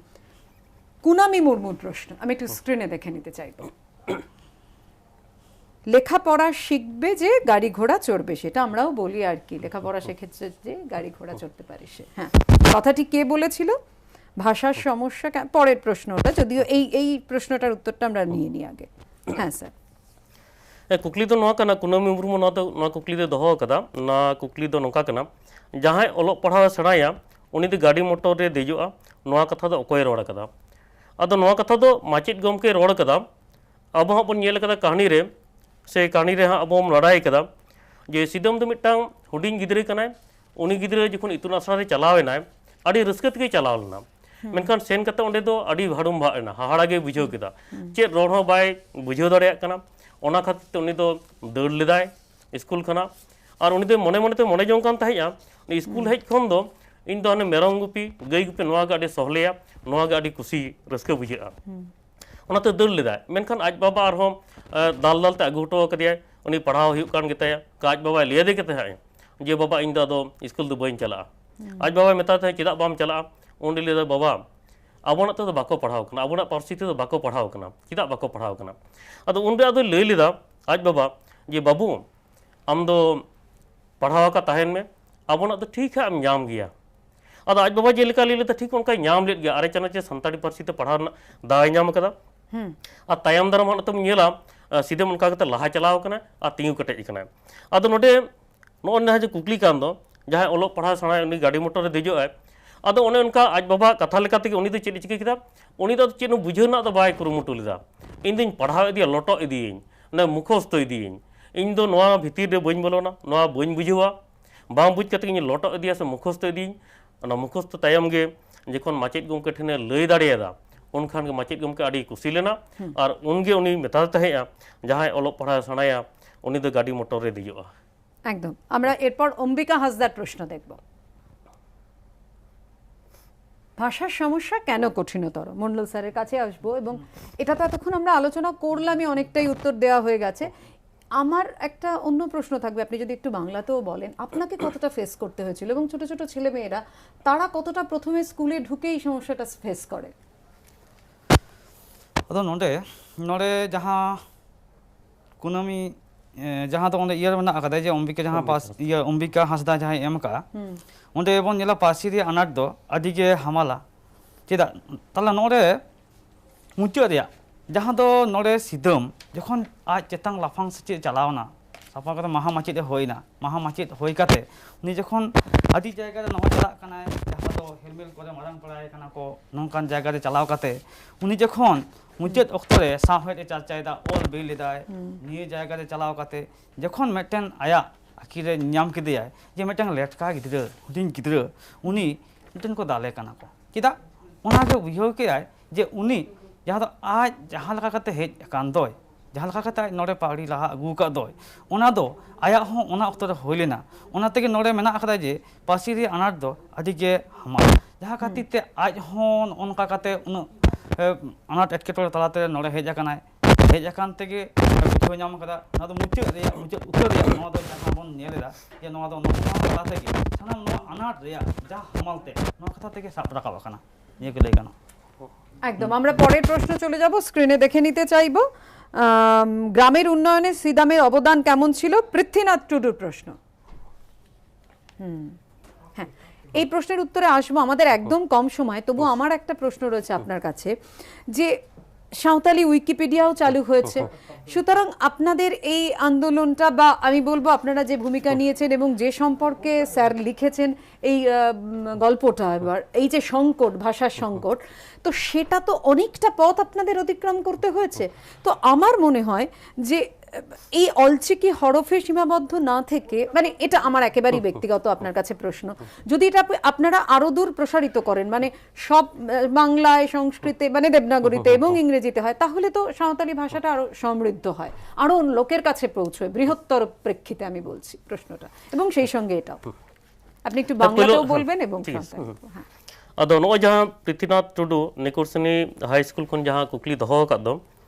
কুনামি মুর্মুর প্রশ্ন আমি একটু স্ক্রিনে দেখে নিতে চাইবো। লেখাপড়া শিখবে যে, গাড়ি ঘোড়া চড়বে, সেটা আমরাও বলি আর কি, লেখাপড়া শিখেছে যে গাড়ি ঘোড়া চড়তে পারে সে। হ্যাঁ, কথাটি কে বলেছিল? ভাষার সমস্যা কে-, পরের প্রশ্নটা, যদিও এই এই প্রশ্নটার উত্তরটা আমরা নিয়ে নিই আগে। হ্যাঁ স্যার। ᱦᱮᱸ, ᱠᱩᱠᱞᱤ ᱫᱚ ᱱᱚᱣᱟ ᱠᱟᱱᱟ, ᱠᱩᱱᱟᱹᱢᱤ ᱢᱩᱨᱢᱩ ᱱᱚᱣᱟ ᱫᱚ, ᱱᱚᱣᱟ ᱠᱩᱠᱞᱤ ᱫᱚᱭ ᱫᱚᱦᱚ ᱟᱠᱟᱫᱟ᱾ ᱱᱚᱣᱟ ᱠᱩᱠᱞᱤ ᱫᱚ ᱱᱚᱝᱠᱟ ᱠᱟᱱᱟ, ᱡᱟᱦᱟᱸᱭ ᱚᱞᱚᱜ ᱯᱟᱲᱦᱟᱣ ᱮ ᱥᱮᱬᱟᱭᱟ, ᱩᱱᱤ ᱫᱚ ᱜᱟᱹᱰᱤ ᱢᱚᱴᱚᱨ ᱨᱮ ᱫᱮᱡᱚᱜᱼᱟ, ᱱᱚᱣᱟ ᱠᱟᱛᱷᱟ ᱫᱚ ᱚᱠᱚᱭᱮ ᱨᱚᱲ ᱟᱠᱟᱫᱟ? ᱟᱫᱚ ᱱᱚᱣᱟ ᱠᱟᱛᱷᱟ ᱫᱚ ᱢᱟᱪᱮᱫ ᱜᱚᱢᱠᱮᱭ ᱨᱚᱲ ᱟᱠᱟᱫᱟ᱾ ᱟᱵᱚ ᱦᱟᱸᱜ ᱵᱚᱱ ᱧᱮᱞ ᱟᱠᱟᱫᱟ ᱠᱟᱹᱦᱱᱤ ᱨᱮ, ᱥᱮ ᱠᱟᱹᱦᱱᱤ ᱨᱮ ᱦᱟᱸᱜ ᱟᱵᱚ ᱵᱚᱱ ᱵᱟᱲᱟᱭ ᱟᱠᱟᱫᱟ ᱡᱮ ᱥᱤᱫᱟᱹᱢ ᱫᱚ ᱢᱤᱫᱴᱟᱝ ᱦᱩᱰᱤᱧ ᱜᱤᱫᱽᱨᱟᱹ ᱠᱟᱱᱟᱭ᱾ ᱩᱱᱤ ᱜᱤᱫᱽᱨᱟᱹ ᱡᱚᱠᱷᱚᱱ ᱤᱛᱩᱱ ᱟᱥᱲᱟ ᱨᱮ ᱪᱟᱞᱟᱣ ᱮᱱᱟᱭ, ᱟᱹᱰᱤ ᱨᱟᱹᱥᱠᱟᱹ ᱛᱮᱜᱮ ᱪᱟᱞᱟᱣ ᱞᱮᱱᱟ᱾ ᱢᱮᱱᱠᱷᱟᱱ ᱥᱮᱱ ᱠᱟᱛᱮ ᱚᱸᱰᱮ ᱫᱚ ᱟᱹᱰᱤ ᱵᱷᱟᱹᱲᱩᱢ ᱵᱷᱟᱜ ᱮᱱᱟ, ᱦᱟᱦᱟᱲᱟ ᱜᱮᱭ ᱵᱩᱡᱷᱟᱹᱣ ᱠᱮᱫᱟ᱾ ᱪᱮᱫ ᱨᱚᱲ ᱦᱚᱸ ᱵᱟᱭ ᱵᱩᱡᱷᱟᱹᱣ ᱫᱟᱲᱮᱭᱟᱜ ᱠᱟᱱᱟ᱾ ᱚᱱᱟ ᱠᱷᱟᱹᱛᱤᱨ ᱛᱮ ᱩᱱᱤ ᱫᱚ ᱫᱟᱹᱲ ᱞᱮᱫᱟᱭ ᱥᱠᱩᱞ ᱠᱷᱚᱱᱟᱜ᱾ ᱟᱨ ᱩᱱᱤ ᱫᱚ ᱢᱚᱱᱮ ᱢᱚᱱᱮᱛᱮ ᱢᱚᱱᱮ ᱡᱚᱝ ᱠᱟᱱ ᱛᱟᱦᱮᱸᱫᱼᱟ, ᱩᱱᱤ ᱥᱠᱩᱞ ᱦᱮᱡ ᱠᱷᱚᱱ ᱫᱚ ᱤᱧ ᱫᱚ ᱦᱟᱱᱮ ᱢᱮᱨᱚᱢ ᱜᱩᱯᱤ, ᱜᱟᱹᱭ ᱜᱩᱯᱤ, ᱱᱚᱣᱟ ᱜᱮ ᱟᱹᱰᱤ ᱥᱚᱦᱞᱮᱭᱟ, ᱱᱚᱣᱟ ᱜᱮ ᱟᱹᱰᱤ ᱠᱩᱥᱤ ᱨᱟᱹᱥᱠᱟᱹ ᱵᱩᱡᱷᱟᱹᱜᱼᱟ᱾ ᱚᱱᱟᱛᱮ ᱫᱟᱹᱲ ᱞᱮᱫᱟᱭ᱾ ᱢᱮᱱᱠᱷᱟᱱ ᱟᱡ ᱵᱟᱵᱟ ᱟᱨᱦᱚᱸ, ᱮ, ᱫᱟᱞ ᱫᱟᱞ ᱛᱮ ᱟᱹᱜᱩ ᱦᱚᱴᱚ ᱟᱠᱟᱫᱮᱭᱟᱭ᱾ ᱩᱱᱤ ᱯᱟᱲᱦᱟᱣ ᱦᱩᱭᱩᱜ ᱠᱟᱱ ᱜᱮᱛᱟᱭᱟ᱾ ᱟᱡ ᱵᱟᱵᱟᱭ ᱞᱟᱹᱭ ᱟᱫᱮ ᱜᱮ ᱛᱟᱦᱮᱸᱫ ᱡᱮ, "ᱵᱟᱵᱟ, ᱤᱧ ᱫᱚ ᱟᱫᱚ ᱥᱠᱩᱞ ᱫᱚ ᱵᱟᱹᱧ ᱪᱟᱞᱟᱜᱼᱟ᱾" ᱟᱡ ᱵᱟᱵᱟᱭ ᱢᱮᱛᱟᱭ ᱛᱟᱦᱮᱸᱫ, "ᱪᱮᱫᱟᱜ ᱵᱟᱢ ᱪᱟᱞᱟᱜᱼᱟ?" ᱩᱱᱤ ᱞᱟᱹᱭ ᱮᱫᱟ, "ᱵᱟᱵᱟ, ᱟᱵᱚᱱᱟᱜ ᱛᱮᱫᱚ ᱵᱟᱠᱚ ᱯᱟᱲᱦᱟᱣ ᱠᱟᱱᱟ, ᱟᱵᱚᱱᱟᱜ ᱯᱟᱹᱨᱥᱤ ᱛᱮᱫᱚ ᱵᱟᱠᱚ ᱯᱟᱲᱦᱟᱣ ᱠᱟᱱᱟ, ᱪᱮᱫᱟᱜ ᱵᱟᱠᱚ ᱯᱟᱲᱦᱟᱣ ᱠᱟᱱᱟ?" ᱟᱫᱚ ᱩᱱᱨᱮ ᱟᱫᱚᱭ ᱞᱟᱹᱭ ᱞᱮᱫᱟ ᱟᱡ ᱵᱟᱵᱟ ᱡᱮ, "ᱵᱟᱹᱵᱩ, ᱟᱢ ᱫᱚ ᱯᱟᱲᱦᱟᱣ ᱟᱠᱟ ᱛᱟᱦᱮᱱ ᱢᱮ, ᱟᱵᱚᱱᱟᱜ ᱫᱚ ᱴᱷᱤᱠ ᱦᱟᱸᱜ ᱮᱢ ᱧᱟᱢ ᱜᱮᱭᱟ᱾" ᱟᱫᱚ ᱟᱡ ᱵᱟᱵᱟ ᱡᱮ ᱞᱮᱠᱟ ᱞᱟᱹᱭ ᱞᱮᱫᱟ, ᱴᱷᱤᱠ ᱚᱱᱠᱟᱭ ᱧᱟᱢ ᱞᱮᱫ ᱜᱮᱭᱟ᱾ ᱟᱨᱮ ᱪᱟᱱᱟᱪᱮ ᱥᱟᱱᱛᱟᱲᱤ ᱯᱟᱹᱨᱥᱤ ᱛᱮ ᱯᱟᱲᱦᱟᱣ ᱨᱮᱱᱟᱜ ᱫᱟᱣᱮ ᱧᱟᱢ ᱟᱠᱟᱫᱟ᱾ ᱟᱨ ᱛᱟᱭᱚᱢ ᱫᱟᱨᱟᱢ ᱦᱟᱸᱜ ᱱᱤᱛᱚᱜ ᱧᱮᱞᱟ, ᱟᱸ, ᱥᱤᱫᱟᱹᱢ ᱚᱱᱠᱟ ᱠᱟᱛᱮ ᱞᱟᱦᱟ ᱪᱟᱞᱟᱣ ᱟᱠᱟᱱᱟ ᱟᱨ ᱛᱤᱸᱜᱩ ᱠᱮᱴᱮᱡ ᱟᱠᱟᱱᱟᱭ᱾ ᱟᱫᱚ ᱱᱚᱰᱮ ᱱᱚᱜᱼᱚᱭ ᱱᱟᱦᱟᱜ ᱡᱮ ᱠᱩᱠᱞᱤ ᱠᱟᱱ ᱫᱚ, ᱡᱟᱦᱟᱸᱭ ᱚᱞᱚᱜ ᱯᱟᱲᱦᱟᱣ ᱥᱮᱬᱟᱭᱟ, ᱩᱱᱤ ᱜᱟᱹᱰᱤ ᱢᱚᱴᱚᱨ ᱨᱮ ᱫᱮᱡᱚᱜᱼᱟᱭ᱾ ᱟᱫᱚ ᱚᱱᱮ ᱚᱱᱠᱟ ᱟᱡ ᱵᱟᱵᱟᱣᱟᱜ ᱠᱟᱛᱷᱟ ᱞᱮᱠᱟ ᱛᱮᱜᱮ ᱩᱱᱤ ᱫᱚ ᱪᱮᱫ ᱮ ᱪᱤᱠᱟᱹ ᱠᱮᱫᱟ? ᱩᱱᱤ ᱫᱚ ᱟᱫᱚ ᱪᱮᱫ ᱦᱚᱸ ᱵᱩᱡᱷᱟᱹᱣ ᱨᱮᱱᱟᱜ ᱫᱚ ᱵᱟᱭ ᱠᱩᱨᱩᱢᱩᱴᱩ ᱞᱮᱫᱟ᱾ "ᱤᱧ ᱫᱚᱧ ᱯᱟᱲᱦᱟᱣ ᱤᱫᱤᱭᱟ, ᱞᱚᱴᱚᱜ ᱤᱫᱤᱭᱟᱹᱧ, ᱚᱱᱟ ᱢᱩᱠᱷᱚᱥᱛᱚ ᱤᱫᱤᱭᱟᱹᱧ, ᱤᱧ ᱫᱚ ᱱᱚᱣᱟ ᱵᱷᱤᱛᱤᱨ ᱨᱮ ᱵᱟᱹᱧ ᱵᱚᱞᱚᱱᱟ, ᱱᱚᱣᱟ ᱵᱟᱹᱧ ᱵᱩᱡᱷᱟᱹᱣᱟ, ᱵᱟᱝ ᱵᱩᱡᱽ ᱠᱟᱛᱮ ᱤᱧ ᱞᱚᱴᱚᱜ ᱤᱫᱤᱭᱟ ᱥᱮ ᱢᱩᱠᱷᱚᱥᱛᱚ ᱤᱫᱤᱭᱟᱹᱧ, ᱚᱱᱟ ᱢᱩᱠᱷᱚᱥᱛᱚ ᱛᱟᱭᱚᱢ ᱜᱮ ᱡᱚᱠᱷᱚᱱ ᱢᱟᱪᱮᱫ ᱜᱚᱢᱠᱮ ᱴᱷᱮᱱᱮ ᱞᱟᱹᱭ ᱫᱟᱲᱮᱭᱟᱫᱟ, ᱩᱱᱠᱷᱟᱱ ᱜᱮ ᱢᱟᱪᱮᱫ ᱜᱚᱢᱠᱮ ᱟᱹᱰᱤ ᱠᱩᱥᱤ ᱞᱮᱱᱟ᱾ ᱟᱨ ᱩᱱᱜᱮ ᱩᱱᱤ ᱢᱮᱛᱟᱫᱮ ᱛᱟᱦᱮᱸᱫᱼᱟ, ᱡᱟᱦᱟᱸᱭ ᱚᱞᱚᱜ ᱯᱟᱲᱦᱟᱣ ᱥᱮᱬᱟᱭᱟ, ᱩᱱᱤ ᱫᱚ ᱜᱟᱹᱰᱤ ᱢᱚᱴᱚᱨ ᱨᱮ ᱫᱮᱡᱚᱜᱼᱟ᱾ একদম। আমরা এরপর অম্বিকা হাসদার প্রশ্ন দেখব। ভাষার সমস্যা কেন কঠিনতর? মন্ডল স্যারের কাছে আসবো এবং এটা তো এতক্ষণ আমরা আলোচনা করলামই, অনেকটাই উত্তর দেওয়া হয়ে গেছে। আমার একটা অন্য প্রশ্ন থাকবে, আপনি যদি একটু বাংলাতেও বলেন, আপনাকে কতটা ফেস করতে হয়েছিল এবং ছোট ছোট ছেলে মেয়েরা তারা কতটা প্রথমে স্কুলে ঢুকে এই সমস্যাটা ফেস করে? ᱟᱫᱚ ᱱᱚᱰᱮ ᱱᱚᱰᱮ ᱡᱟᱦᱟᱸ ᱠᱩᱱᱟᱹᱢᱤ ᱮ, ᱡᱟᱦᱟᱸ ᱫᱚ ᱚᱸᱰᱮ ᱤᱭᱟᱹ ᱨᱮ ᱢᱮᱱᱟᱜ ᱟᱠᱟᱫᱟ ᱡᱮ ᱚᱢᱵᱤᱠᱟ ᱡᱟᱦᱟᱸ ᱯᱟᱥ ᱤᱭᱟᱹ ᱚᱢᱵᱤᱠᱟ ᱦᱟᱸᱥᱫᱟ ᱡᱟᱦᱟᱸᱭ ᱮᱢ ᱟᱠᱟᱫᱼᱟ, ᱚᱸᱰᱮ ᱵᱚᱱ ᱧᱮᱞᱟ ᱯᱟᱹᱨᱥᱤ ᱨᱮᱭᱟᱜ ᱟᱱᱟᱴ ᱫᱚ ᱟᱹᱰᱤ ᱜᱮ ᱦᱟᱢᱟᱞᱟ᱾ ᱪᱮᱫᱟᱜ? ᱛᱟᱦᱚᱞᱮ ᱱᱚᱰᱮ ᱢᱩᱪᱟᱹᱫ ᱨᱮᱭᱟᱜ ᱡᱟᱦᱟᱸ ᱫᱚ ᱱᱚᱰᱮ ᱥᱤᱫᱟᱹᱢ ᱡᱚᱠᱷᱚᱱ ᱟᱡ ᱪᱮᱛᱟᱱ ᱞᱟᱯᱷᱟᱝ ᱥᱮᱪᱮᱫ ᱪᱟᱞᱟᱣᱱᱟ, ᱥᱟᱯᱷᱟ ᱠᱟᱛᱮ ᱢᱟᱦᱟ ᱢᱟᱪᱮᱫ ᱮ ᱦᱩᱭᱱᱟ, ᱢᱟᱦᱟ ᱢᱟᱪᱮᱫ ᱦᱩᱭ ᱠᱟᱛᱮ ᱩᱱᱤ ᱡᱚᱠᱷᱚᱱ ᱟᱹᱰᱤ ᱡᱟᱭᱜᱟ ᱨᱮ ᱱᱚᱜᱼᱚᱭ ᱪᱟᱞᱟᱜ ᱠᱟᱱᱟᱭ, ᱡᱟᱦᱟᱸ ᱫᱚ ᱦᱮᱞᱢᱮᱞ ᱠᱚᱨᱮ ᱢᱟᱨᱟᱝ ᱯᱟᱲᱟᱭ ᱠᱟᱱᱟ ᱠᱚ, ᱱᱚᱝᱠᱟᱱ ᱡᱟᱭᱜᱟ ᱨᱮ ᱪᱟᱞᱟᱣ ᱠᱟᱛᱮ ᱩᱱᱤ ᱡᱚᱠᱷᱚᱱ ᱢᱩᱪᱟᱹᱫ ᱚᱠᱛᱚ ᱨᱮ ᱥᱟᱶᱦᱮᱫ ᱮ ᱪᱟᱨᱪᱟᱭᱮᱫᱟ, ᱚᱞ ᱵᱤᱞ ᱮᱫᱟᱭ, ᱱᱤᱭᱟᱹ ᱡᱟᱭᱜᱟ ᱨᱮ ᱪᱟᱞᱟᱣ ᱠᱟᱛᱮ ᱡᱚᱠᱷᱚᱱ ᱢᱤᱫᱴᱮᱱ ᱟᱭᱟᱜ ᱟᱹᱠᱤᱞ ᱨᱮ ᱧᱟᱢ ᱠᱮᱫᱮᱭᱟᱭ ᱡᱮ ᱢᱤᱫᱴᱟᱝ ᱞᱮᱴᱠᱟ ᱜᱤᱫᱽᱨᱟᱹ, ᱦᱩᱰᱤᱧ ᱜᱤᱫᱽᱨᱟᱹ, ᱩᱱᱤ ᱢᱤᱫᱴᱮᱱ ᱠᱚ ᱫᱟᱞᱮ ᱠᱟᱱᱟ ᱠᱚ᱾ ᱪᱮᱫᱟᱜ? ᱚᱱᱟᱜᱮ ᱵᱩᱡᱷᱟᱹᱣ ᱠᱮᱫᱟᱭ ᱡᱮ ᱩᱱᱤ ᱡᱟᱦᱟᱸ ᱫᱚ ᱟᱡ ᱡᱟᱦᱟᱸ ᱞᱮᱠᱟ ᱠᱟᱛᱮ ᱦᱮᱡ ᱟᱠᱟᱱ ᱫᱚᱭ, ᱡᱟᱦᱟᱸ ᱞᱮᱠᱟ ᱠᱟᱛᱮ ᱟᱡ ᱱᱚᱰᱮ ᱯᱟᱹᱣᱲᱤ ᱞᱟᱦᱟ ᱟᱹᱜᱩ ᱟᱠᱟᱫ ᱫᱚᱭ, ᱚᱱᱟ ᱫᱚ ᱟᱭᱟᱜ ᱦᱚᱸ ᱚᱱᱟ ᱚᱠᱛᱚ ᱨᱮ ᱦᱩᱭ ᱞᱮᱱᱟ᱾ ᱚᱱᱟ ᱛᱮᱜᱮ ᱱᱚᱰᱮ ᱢᱮᱱᱟᱜ ᱟᱠᱟᱫᱟ ᱡᱮ ᱯᱟᱹᱨᱥᱤ ᱨᱮᱭᱟᱜ ᱟᱱᱟᱴ ᱫᱚ ᱟᱹᱰᱤ ᱜᱮ ᱦᱟᱢᱟᱞ, ᱡᱟᱦᱟᱸ ᱠᱷᱟᱹᱛᱤᱨ ᱛᱮ ᱟᱡ ᱦᱚᱸ ᱱᱚᱜᱼᱚ ᱱᱚᱝᱠᱟ ᱠᱟᱛᱮ ᱩᱱᱟᱹᱜ ᱮ, ᱟᱱᱟᱴ ᱮᱴᱠᱮᱴᱚᱬᱮ ᱛᱟᱞᱟᱛᱮ ᱱᱚᱰᱮ ᱦᱮᱡ ᱟᱠᱟᱱᱟᱭ᱾ ᱦᱮᱡ ᱟᱠᱟᱱ ᱛᱮᱜᱮ ᱵᱩᱡᱷᱟᱹᱣ ᱧᱟᱢ ᱟᱠᱟᱫᱟ᱾ ᱱᱚᱣᱟ ᱫᱚ ᱢᱩᱪᱟᱹᱫ ᱨᱮᱭᱟᱜ, ᱢᱩᱪᱟᱹᱫ ᱩᱛᱟᱹᱨ ᱨᱮᱭᱟᱜ ᱱᱚᱣᱟ ᱫᱚ ᱡᱟᱦᱟᱸ ᱵᱚᱱ ᱧᱮᱞ ᱮᱫᱟ ᱡᱮ ᱱᱚᱣᱟ ᱫᱚ ᱱᱚᱜᱼᱚ ᱱᱚᱣᱟ ᱛᱟᱞᱟ ᱛᱮᱜᱮ ᱥᱟᱱᱟᱢ ᱱᱚᱣᱟ ᱟᱱᱟᱴ ᱨᱮᱭᱟᱜ ᱡᱟᱦᱟᱸ ᱦᱟᱢᱟᱞ ᱛᱮ ᱱᱚᱣᱟ ᱠᱟᱛᱷᱟ ᱛᱮᱜᱮ ᱥᱟᱵ ᱨᱟᱠᱟᱵ ᱟᱠᱟᱱᱟ, ᱱᱤᱭᱟᱹ ᱜᱮ ᱞᱟᱹᱭ ᱜᱟᱱᱚᱜᱼᱟ᱾ একদম। আমরা পরের প্রশ্ন চলে যাব, স্ক্রিনে দেখে নিতে চাইবো। আম, গ্রামের উন্নয়নে সিদামের অবদান কেমন ছিল, পৃথ্বীনাথ টুডুর প্রশ্ন। হুম, হ্যাঁ, এই প্রশ্নের উত্তরে আসবো, আমাদের একদম কম সময়। তবু আমার একটা প্রশ্ন রয়েছে আপনার কাছে, যে সাঁওতালি উইকিপিডিয়াও চালু হয়েছে, সুতরাং আপনাদের এই আন্দোলনটা, বা আমি বলবো আপনারা যে ভূমিকা নিয়েছেন এবং যে সম্পর্কে স্যার লিখেছেন এই আহ, উম, গল্পটা, এবার এই যে সংকট, ভাষার সংকট, তো সেটা তো অনেকটা পথ আপনাদের অতিক্রম করতে হয়েছে। তো আমার মনে হয় যে এই অলচিকি হরফে সীমাবদ্ধ না থেকে, মানে, এটা আমার একেবারেই ব্যক্তিগত আপনার কাছে প্রশ্ন, যদি এটা আপ- আপনারা আরো দূর প্রসারিত করেন, মানে, সব আহ, বাংলায়, সংস্কৃতে, মানে, দেবনাগরীতে এবং ইংরেজিতে হয়, তাহলে তো সাঁওতালি ভাষাটা আরো সমৃদ্ধ হয়, আরো লোকের কাছে পৌঁছয়, বৃহত্তর প্রেক্ষিতে আমি বলছি প্রশ্নটা, এবং সেই সঙ্গে এটাও। আপনি একটু বাংলাতেও বলবেন এবং সাঁওতালিতেও। হ্যাঁ। ᱟᱫᱚ ᱱᱚᱜᱼᱚᱭ ᱡᱟᱦᱟᱸ ᱯᱨᱤᱛᱷᱤᱱᱟᱛᱷ ᱴᱩᱰᱩ ᱱᱤᱠᱩᱨᱥᱤᱱᱤ ᱦᱟᱭ ᱥᱠᱩᱞ ᱠᱷᱚᱱ ᱡᱟᱦᱟᱸ ᱠᱩᱠᱞᱤ ᱫᱚᱦᱚ ᱟᱠᱟᱫ ᱫᱚ,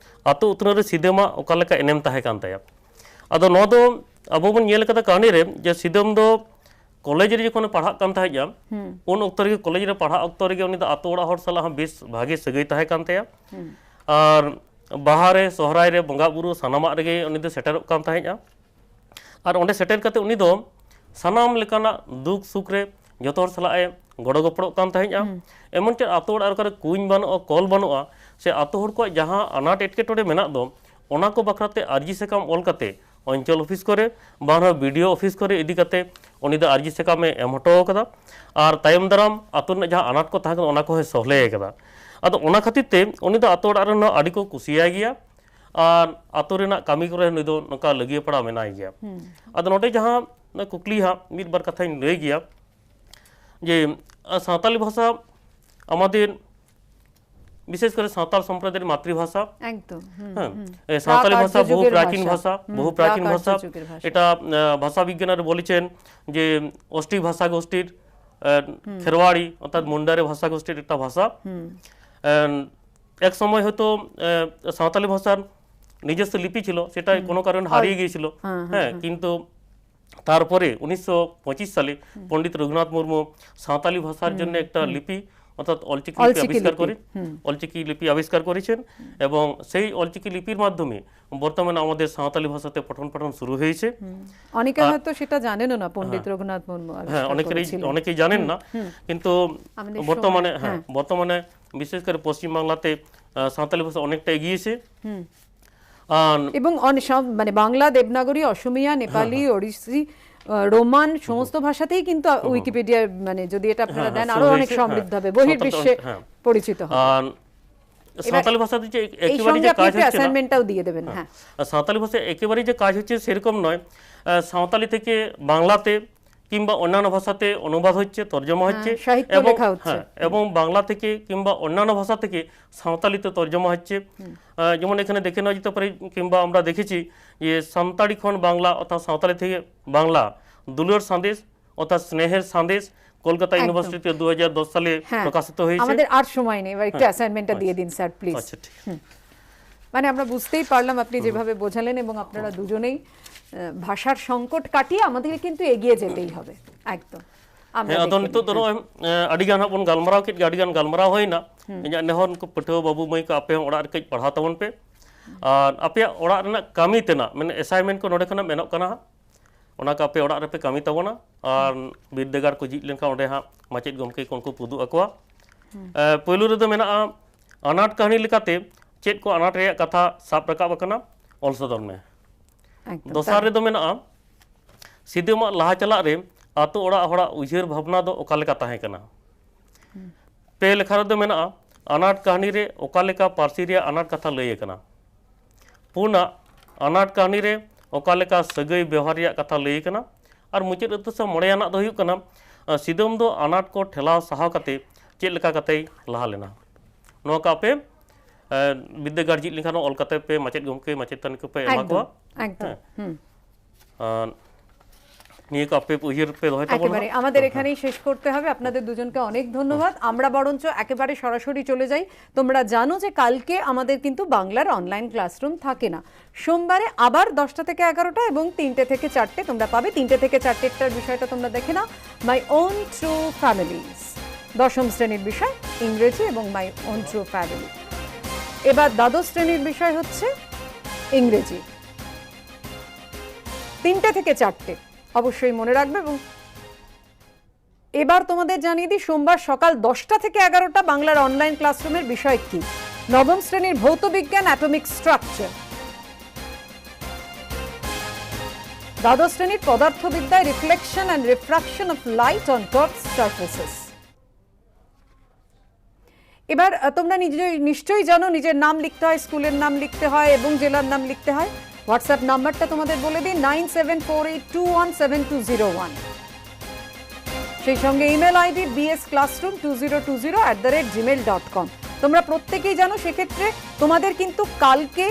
ᱟᱛᱳ ᱩᱛᱱᱟᱹᱣ ᱨᱮ ᱥᱤᱫᱟᱹᱢᱟᱜ ᱚᱠᱟ ᱞᱮᱠᱟ ᱮᱱᱮᱢ ᱛᱟᱦᱮᱸ ᱠᱟᱱ ᱛᱟᱭᱟ? ᱟᱫᱚ ᱱᱚᱣᱟ ᱫᱚ ᱟᱵᱚ ᱵᱚᱱ ᱧᱮᱞ ᱠᱟᱫᱟ ᱠᱟᱹᱦᱱᱤ ᱨᱮ, ᱡᱮ ᱥᱤᱫᱟᱹᱢ ᱫᱚ ᱠᱚᱞᱮᱡᱽ ᱨᱮ ᱡᱚᱠᱷᱚᱱᱮ ᱯᱟᱲᱦᱟᱜ ᱠᱟᱱ ᱛᱟᱦᱮᱸᱫᱼᱟ, ᱦᱩᱸ᱾ ᱩᱱ ᱚᱠᱛᱚ ᱨᱮᱜᱮ, ᱠᱚᱞᱮᱡᱽ ᱨᱮ ᱯᱟᱲᱦᱟᱜ ᱚᱠᱛᱚ ᱨᱮᱜᱮ ᱩᱱᱤ ᱫᱚ ᱟᱛᱳ ᱚᱲᱟᱜ ᱦᱚᱲ ᱥᱟᱞᱟᱜ ᱦᱚᱸ ᱵᱮᱥ ᱵᱷᱟᱜᱮ ᱥᱟᱹᱜᱟᱹᱭ ᱛᱟᱦᱮᱸ ᱠᱟᱱ ᱛᱟᱭᱟ᱾ ᱦᱩᱸ᱾ ᱟᱨ ᱵᱟᱦᱟ ᱨᱮ, ᱥᱚᱦᱨᱟᱭ ᱨᱮ, ᱵᱚᱸᱜᱟ ᱵᱩᱨᱩ ᱥᱟᱱᱟᱢᱟᱜ ᱨᱮᱜᱮ ᱩᱱᱤ ᱫᱚ ᱥᱮᱴᱮᱨᱚᱜ ᱠᱟᱱ ᱛᱟᱦᱮᱸᱫᱼᱟ᱾ ᱟᱨ ᱚᱸᱰᱮ ᱥᱮᱴᱮᱨ ᱠᱟᱛᱮ ᱩᱱᱤ ᱫᱚ ᱥᱟᱱᱟᱢ ᱞᱮᱠᱟᱱᱟᱜ ᱫᱩᱠ ᱥᱩᱠ ᱨᱮ ᱡᱚᱛᱚ ᱦᱚᱲ ᱥᱟᱞᱟᱜ ᱮ ᱜᱚᱲᱚ ᱜᱚᱯᱚᱲᱚᱜ ᱠᱟᱱ ᱛᱟᱦᱮᱸᱫᱼᱟ᱾ ᱦᱩᱸ᱾ ᱮᱢᱚᱱ ᱪᱮᱫ ᱟᱛᱳ ᱚᱲᱟᱜ ᱨᱮ ᱚᱠᱟᱨᱮ ᱠᱩᱧ ᱵᱟᱹᱱᱩᱜᱼᱟ, ᱥᱮ ᱟᱛᱳ ᱦᱚᱲ ᱠᱚᱣᱟᱜ ᱡᱟᱦᱟᱸ ᱟᱱᱟᱴ ᱮᱴᱠᱮᱴᱚᱬᱮ ᱢᱮᱱᱟᱜ ᱫᱚ, ᱚᱱᱟ ᱠᱚ ᱵᱟᱠᱷᱨᱟ ᱛᱮ ᱟᱨᱡᱤ ᱥᱟᱠᱟᱢ ᱚᱞ ᱠᱟᱛᱮ ᱚᱧᱪᱚᱞ ᱚᱯᱷᱤᱥ ᱠᱚᱨᱮ, ᱵᱟᱝ ᱨᱮᱦᱚᱸ ᱵᱤ ᱰᱤ ᱳ ᱚᱯᱷᱤᱥ ᱠᱚᱨᱮ ᱤᱫᱤ ᱠᱟᱛᱮ ᱩᱱᱤ ᱫᱚ ᱟᱨᱡᱤ ᱥᱟᱠᱟᱢ ᱮ ᱮᱢ ᱦᱚᱴᱚ ᱟᱠᱟᱫᱟ᱾ ᱟᱨ ᱛᱟᱭᱚᱢ ᱫᱟᱨᱟᱢ ᱟᱛᱳ ᱨᱮᱱᱟᱜ ᱡᱟᱦᱟᱸ ᱟᱱᱟᱴ ᱠᱚ ᱛᱟᱦᱮᱸ ᱠᱟᱱᱟ, ᱚᱱᱟ ᱠᱚᱦᱚᱸᱭ ᱥᱚᱞᱦᱮ ᱟᱠᱟᱫᱟ᱾ ᱟᱫᱚ ᱚᱱᱟ ᱠᱷᱟᱹᱛᱤᱨ ᱛᱮ ᱩᱱᱤ ᱫᱚ ᱟᱛᱳ ᱚᱲᱟᱜ ᱨᱮᱱ ᱦᱚᱸ ᱟᱹᱰᱤ ᱠᱚ ᱠᱩᱥᱤᱭᱟᱭ ᱜᱮᱭᱟ᱾ ᱟᱨ ᱟᱛᱳ ᱨᱮᱱᱟᱜ ᱠᱟᱹᱢᱤ ᱠᱚᱨᱮ ᱱᱩᱭ ᱫᱚ ᱱᱚᱝᱠᱟ ᱞᱟᱹᱜᱤᱭᱟᱹ ᱯᱟᱲᱟᱣ ᱢᱮᱱᱟᱭ ᱜᱮᱭᱟ᱾ ᱦᱩᱸ᱾ ᱟᱫᱚ ᱱᱚᱰᱮ ᱡᱟᱦᱟᱸ ᱠᱩᱠᱞᱤ ᱦᱟᱸᱜ ᱢᱤᱫ ᱵᱟᱨ ᱠᱟᱛᱷᱟᱧ ᱞᱟᱹᱭ ᱜᱮᱭᱟ, ᱡᱮ, ᱟᱸ, ᱥᱟᱶᱛᱟᱞᱤ ᱵᱷᱟᱥᱟ আমাদের, বিশেষ করে সাঁওতাল সম্প্রদায়ের মাতৃভাষা। একদম, হুম, হ্যাঁ, হুম। এ, সাঁওতালি প্রাক ভাষা আর্য বহু যুগের প্রাচীন ভাষা। ভাষা, হুম, বহু প্রাক প্রাচীন আর্য ভাষা। যুগের ভাষা। এটা, আহ, ভাষাবিজ্ঞানীরা বলেছেন যে অষ্টি ভাষা গোষ্ঠীর, আহ, হুম। খেরওয়াড়ি অর্থাৎ মুন্ডারি ভাষা গোষ্ঠীর একটা ভাষা। হুম। আহ, এক সময় হয়তো, আহ, সাঁওতালি ভাষার নিজস্ব লিপি ছিল, সেটা হুম। কোনো কারণে হারিয়ে অল-, গিয়েছিল। হ্যাঁ, হ্যাঁ, হ্যাঁ, হ্যাঁ। কিন্তু তারপরে উনিশশো পঁচিশ সালে হুম। পণ্ডিত রঘুনাথ মুর্মু সাঁওতালি ভাষার হুম, জন্য একটা হুম। লিপি, অর্থাৎ অলচিকি লিপি অলচিকি আবিষ্কার লিপি। করে, হুম। অলচিকি লিপি আবিষ্কার করেছেন হুম। এবং সেই অলচিকি লিপির মাধ্যমে বর্তমানে আমাদের সাঁওতালি ভাষাতে পঠন পাঠন শুরু হয়েছে। হুম। অনেকে আর হয়তো সেটা জানেনও না, পণ্ডিত হ্যাঁ। রঘুনাথ মুর্মু হ্যাঁ, আবিষ্কার অনেকেরই, করেছিলেন। অনেকেই জানেন হুম, না। হুম। কিন্তু আমাদের বর্তমানে, সময়, হ্যাঁ, হ্যাঁ। বর্তমানে বিশেষ করে পশ্চিমবাংলাতে, আহ, সাঁওতালি ভাষা অনেকটা এগিয়েছে। হুম। আর এবং অনে-, সব, মানে, বাংলা, দেবনাগরী, অসমীয়া, হ্যাঁ, নেপালি, হ্যাঁ। ওড়িশি, আহ, রোমান, হুম। সমস্ত ভাষাতেই কিন্তু, হুম, হুম। উইকিপিডিয়া, মানে, যদি এটা আপনারা হ্যাঁ, হ্যাঁ, দেন, শুরু আরো অনেক হয়েছে, হ্যাঁ। সমৃদ্ধ হবে, বহির্বিশ্বে সাঁওতাল, হ্যাঁ। পরিচিত হবে। আর এবার সাঁওতালি ভাষা যে এক-, এই একেবারে সঙ্গে যে আপনি কাজ একটা হচ্ছে না, অ্যাসাইনমেন্টটাও দিয়ে দেবেন, হ্যাঁ। হ্যাঁ। আর সাঁওতালি ভাষা একেবারে যে কাজ হচ্ছে সেরকম নয়। আহ, সাঁওতালি থেকে বাংলাতে কিংবা অন্যান্য ভাষাতে অনুবাদ হচ্ছে, তর্জমা হ্যাঁ, হচ্ছে সাহিত্য এবং, লেখা হচ্ছে। হ্যাঁ, হুম। এবং বাংলা থেকে কিংবা অন্যান্য ভাষা থেকে সাঁওতালিতে তর্জমা হচ্ছে। হুম। আহ, যেমন এখানে দেখে নেওয়া যেতে পারে, কিংবা আমরা দেখেছি যে সান্তাড়ি খন বাংলা অর্থাৎ সাঁওতালি থেকে বাংলা, দুলার সন্দেশ অর্থাৎ স্নেহের সন্দেশ, কলকাতা একদম। ইউনিভার্সিটিতে দু হাজার দশ সালে হ্যাঁ। প্রকাশিত হয়েছে। আমাদের আর সময় নেই, এবার একটু হ্যাঁ। অ্যাসাইনমেন্টটা দিয়ে আচ্ছা। দিন, স্যার, প্লিজ। আচ্ছা, ঠিক। হুম। মানে আমরা বুঝতেই পারলাম আপনি যেভাবে বোঝালেন, এবং আপনারা দুজনেই আহ, ভাষার সংকট কাটিয়ে আমাদের কিন্তু এগিয়ে যেতেই হবে। একদম। আমরা ᱦᱮᱸ, ᱟᱫᱚ দেখে ᱱᱤᱛᱚᱜ নিই। ᱫᱚ ᱱᱚᱜᱼᱚᱭ ᱮ, ᱟᱹᱰᱤ ᱜᱟᱱ ᱦᱟᱸᱜ ᱵᱚᱱ ᱜᱟᱞᱢᱟᱨᱟᱣ ᱠᱮᱫ ᱜᱮᱭᱟ, ᱟᱹᱰᱤ ᱜᱟᱱ ᱜᱟᱞᱢᱟᱨᱟᱣ ᱦᱩᱭᱱᱟ᱾ ᱤᱧᱟᱹᱜ ᱱᱮᱦᱚᱨ, ᱩᱱᱠᱩ ᱯᱟᱹᱴᱷᱩᱣᱟᱹ ᱵᱟᱹᱵᱩ ᱢᱟᱹᱭ ᱠᱚ, ᱟᱯᱮ ᱦᱚᱸ ᱚᱲᱟᱜ ᱨᱮ ᱠᱟᱹᱡ ᱯᱟᱲᱦᱟᱣ ᱛᱟᱵᱚᱱ ᱯᱮ᱾ ᱟᱨ ᱟᱯᱮᱭᱟᱜ ᱚᱲᱟᱜ ᱨᱮᱱᱟᱜ ᱠᱟᱹᱢᱤ ᱛᱮᱱᱟᱜ, ᱢᱟᱱᱮ ᱮᱥᱟᱭᱤᱱᱢᱮᱱᱴ ᱠᱚ ᱱᱚᱰᱮ ᱠᱷᱚᱱᱟᱜ ᱢᱮᱱᱚᱜ ᱠᱟᱱᱟ ᱦᱟᱸᱜ, ᱚᱱᱟ ᱠᱚ ᱟᱯᱮ ᱚᱲᱟᱜ ᱨᱮᱯᱮ ᱠᱟᱹᱢᱤ ᱛᱟᱵᱚᱱᱟ᱾ ᱟᱨ ᱵᱤᱨᱫᱟᱹᱜᱟᱲ ᱠᱚ ᱡᱷᱤᱡ ᱞᱮᱱᱠᱷᱟᱱ ᱚᱸᱰᱮ ᱦᱟᱸᱜ ᱢᱟᱪᱮᱫ ᱜᱚᱢᱠᱮ ᱠᱚ ᱩᱱᱠᱩ ᱠᱚ ᱩᱫᱩᱜ ᱟᱠᱚᱣᱟ᱾ ᱮ, ᱯᱳᱭᱞᱳ ᱨᱮᱫᱚ ᱢᱮᱱᱟᱜᱼᱟ ᱟᱱᱟᱴ ᱠᱟᱹᱦᱱᱤ ᱞᱮᱠᱟᱛᱮ ᱪᱮᱫ ᱠᱚ ᱟᱱᱟᱴ ᱨᱮᱭᱟᱜ ᱠᱟᱛᱷᱟ ᱥᱟᱵ ᱨᱟᱠᱟᱵ ᱟᱠᱟᱱᱟ, ᱚᱞ ᱥᱚᱫᱚᱨ ᱢᱮ᱾ ᱮᱠᱫᱚᱢ᱾ ᱫᱚᱥᱟᱨ ᱨᱮᱫᱚ ᱢᱮᱱᱟᱜᱼᱟ ᱥᱤᱫᱟᱹᱢᱟᱜ ᱞᱟᱦᱟ ᱪᱟᱞᱟᱜ ᱨᱮ ᱟᱛᱳ ᱚᱲᱟᱜ ᱦᱚᱲᱟᱜ ᱩᱭᱦᱟᱹᱨ ᱵᱷᱟᱵᱽᱱᱟ ᱫᱚ ᱚᱠᱟ ᱞᱮᱠᱟ ᱛᱟᱦᱮᱸ ᱠᱟᱱᱟ᱾ ᱯᱮ ᱞᱮᱠᱷᱟ ᱨᱮᱫᱚ ᱢᱮᱱᱟᱜᱼᱟ ᱟᱱᱟᱴ ᱠᱟᱹᱦᱱᱤ ᱨᱮ ᱚᱠᱟ ᱞᱮᱠᱟ ᱯᱟᱹᱨᱥᱤ ᱨᱮᱭᱟᱜ ᱟᱱᱟᱴ ᱠᱟᱛᱷᱟ ᱞᱟᱹᱭ ᱟᱠᱟᱱᱟ᱾ ᱯᱩᱱᱟᱜ ᱟᱱᱟᱴ ᱠᱟᱹᱦᱱᱤ ᱨᱮ ᱚᱠᱟ ᱞᱮᱠᱟ ᱥᱟᱹᱜᱟᱹᱭ ᱵᱮᱣᱦᱟᱨ ᱨᱮᱭᱟᱜ ᱠᱟᱛᱷᱟ ᱞᱟᱹᱭ ᱟᱠᱟᱱᱟ᱾ ᱟᱨ ᱢᱩᱪᱟᱹᱫ ᱩᱛᱟᱹᱨ ᱥᱮ ᱢᱚᱬᱮᱭᱟᱱᱟᱜ ᱫᱚ ᱦᱩᱭᱩᱜ ᱠᱟᱱᱟ, ᱟᱸ, ᱥᱤᱫᱟᱹᱢ ᱫᱚ ᱟᱱᱟᱴ ᱠᱚ ᱴᱷᱮᱞᱟᱣ ᱥᱟᱦᱟᱣ ᱠᱟᱛᱮ ᱪᱮᱫ ᱞᱮᱠᱟ ᱠᱟᱛᱮᱭ ᱞᱟᱦᱟ ᱞᱮᱱᱟ᱾ ᱱᱚᱣᱟ ᱠᱚ ᱟᱯᱮ, ᱟᱸ, ᱵᱤᱨᱫᱟᱹᱜᱟᱲ ᱡᱷᱤᱡ ᱞᱮᱱᱠᱷᱟᱱ ᱚᱞ ᱠᱟᱛᱮ ᱯᱮ ᱢᱟᱪᱮᱫ ᱜᱚᱢᱠᱮ ᱢᱟᱪᱮᱛᱟᱱᱤ ᱠᱚᱯᱮ ᱮᱢᱟ ᱠᱚᱣᱟ᱾ একদম। ᱦᱮᱸ᱾ ᱟᱨ ᱱᱤᱭᱟᱹ ᱠᱚ ᱟᱯᱮ ᱩᱭᱦᱟᱹᱨ ᱯᱮ ᱫᱚᱦᱚᱭ ᱛᱟᱵᱚᱱᱟ᱾ একেবারে। আমাদের এখানেই শেষ করতে হবে। আপনাদের দুজনকে অনেক ধন্যবাদ। আমরা বরঞ্চ একেবারে সরাসরি চলে যাই। তোমরা জানো যে কালকে আমাদের কিন্তু বাংলার অনলাইন ক্লাসরুম থাকে না। সোমবারে আবার দশটা থেকে এগারোটা এবং তিনটে থেকে চারটে তোমরা পাবে। তিনটে থেকে চারটেটার বিষয়টা তোমরা দেখে নাও, My Own True Families। দশম শ্রেণীর বিষয় ইংরেজি এবং My Own True Family। এবার দ্বাদশ শ্রেণীর বিষয় হচ্ছে ইংরেজি, তিনটে থেকে চারটে, অবশ্যই মনে রাখবে। এবং এবার তোমাদের জানিয়ে দিই, সোমবার সকাল দশটা থেকে এগারোটা বাংলার অনলাইন ক্লাসরুমের বিষয় কি? নবম শ্রেণীর ভৌতবিজ্ঞান, অ্যাটমিক স্ট্রাকচার। দ্বাদশ শ্রেণীর পদার্থবিদ্যায় Reflection and Refraction of Light on Curved Surfaces। এবার আহ, তোমরা নিজে নিশ্চয়ই জানো, নিজের নাম লিখতে হয়, স্কুলের নাম লিখতে হয় এবং জেলার নাম লিখতে হয়। হোয়াটসঅ্যাপ নাম্বারটা তোমাদের বলে দিই, nine seven four eight two one seven two zero one। সেই সঙ্গে email ID BS classroom two zero two zero at the rate Gmail dot com. তোমরা প্রত্যেকেই জানো, সেক্ষেত্রে তোমাদের কিন্তু কালকে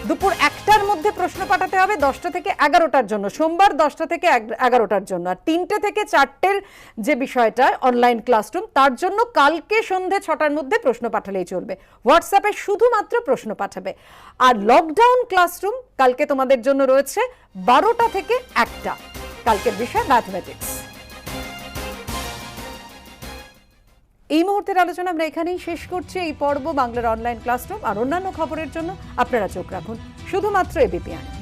দুপুর একটার মধ্যে প্রশ্ন পাঠাতে হবে দশটা থেকে এগারোটার জন্য, সোমবার দশটা থেকে এগারোটার জন্য। আর তিনটে থেকে চারটের যে বিষয়টা অনলাইন ক্লাসরুম, তার জন্য কালকে সন্ধে ছটার মধ্যে প্রশ্ন পাঠালেই চলবে। হোয়াটসঅ্যাপে শুধুমাত্র প্রশ্ন পাঠাবে। আর লকডাউন ক্লাসরুম কালকে তোমাদের জন্য রয়েছে বারোটা থেকে একটা। কালকের বিষয় ম্যাথমেটিক্স। এই মুহূর্তের আলোচনা আমরা এখানেই শেষ করছি। এই পর্ব বাংলার অনলাইন ক্লাসরুম আর অন্যান্য খবরের জন্য আপনারা চোখ রাখুন শুধুমাত্র এবিপি আনন্দে।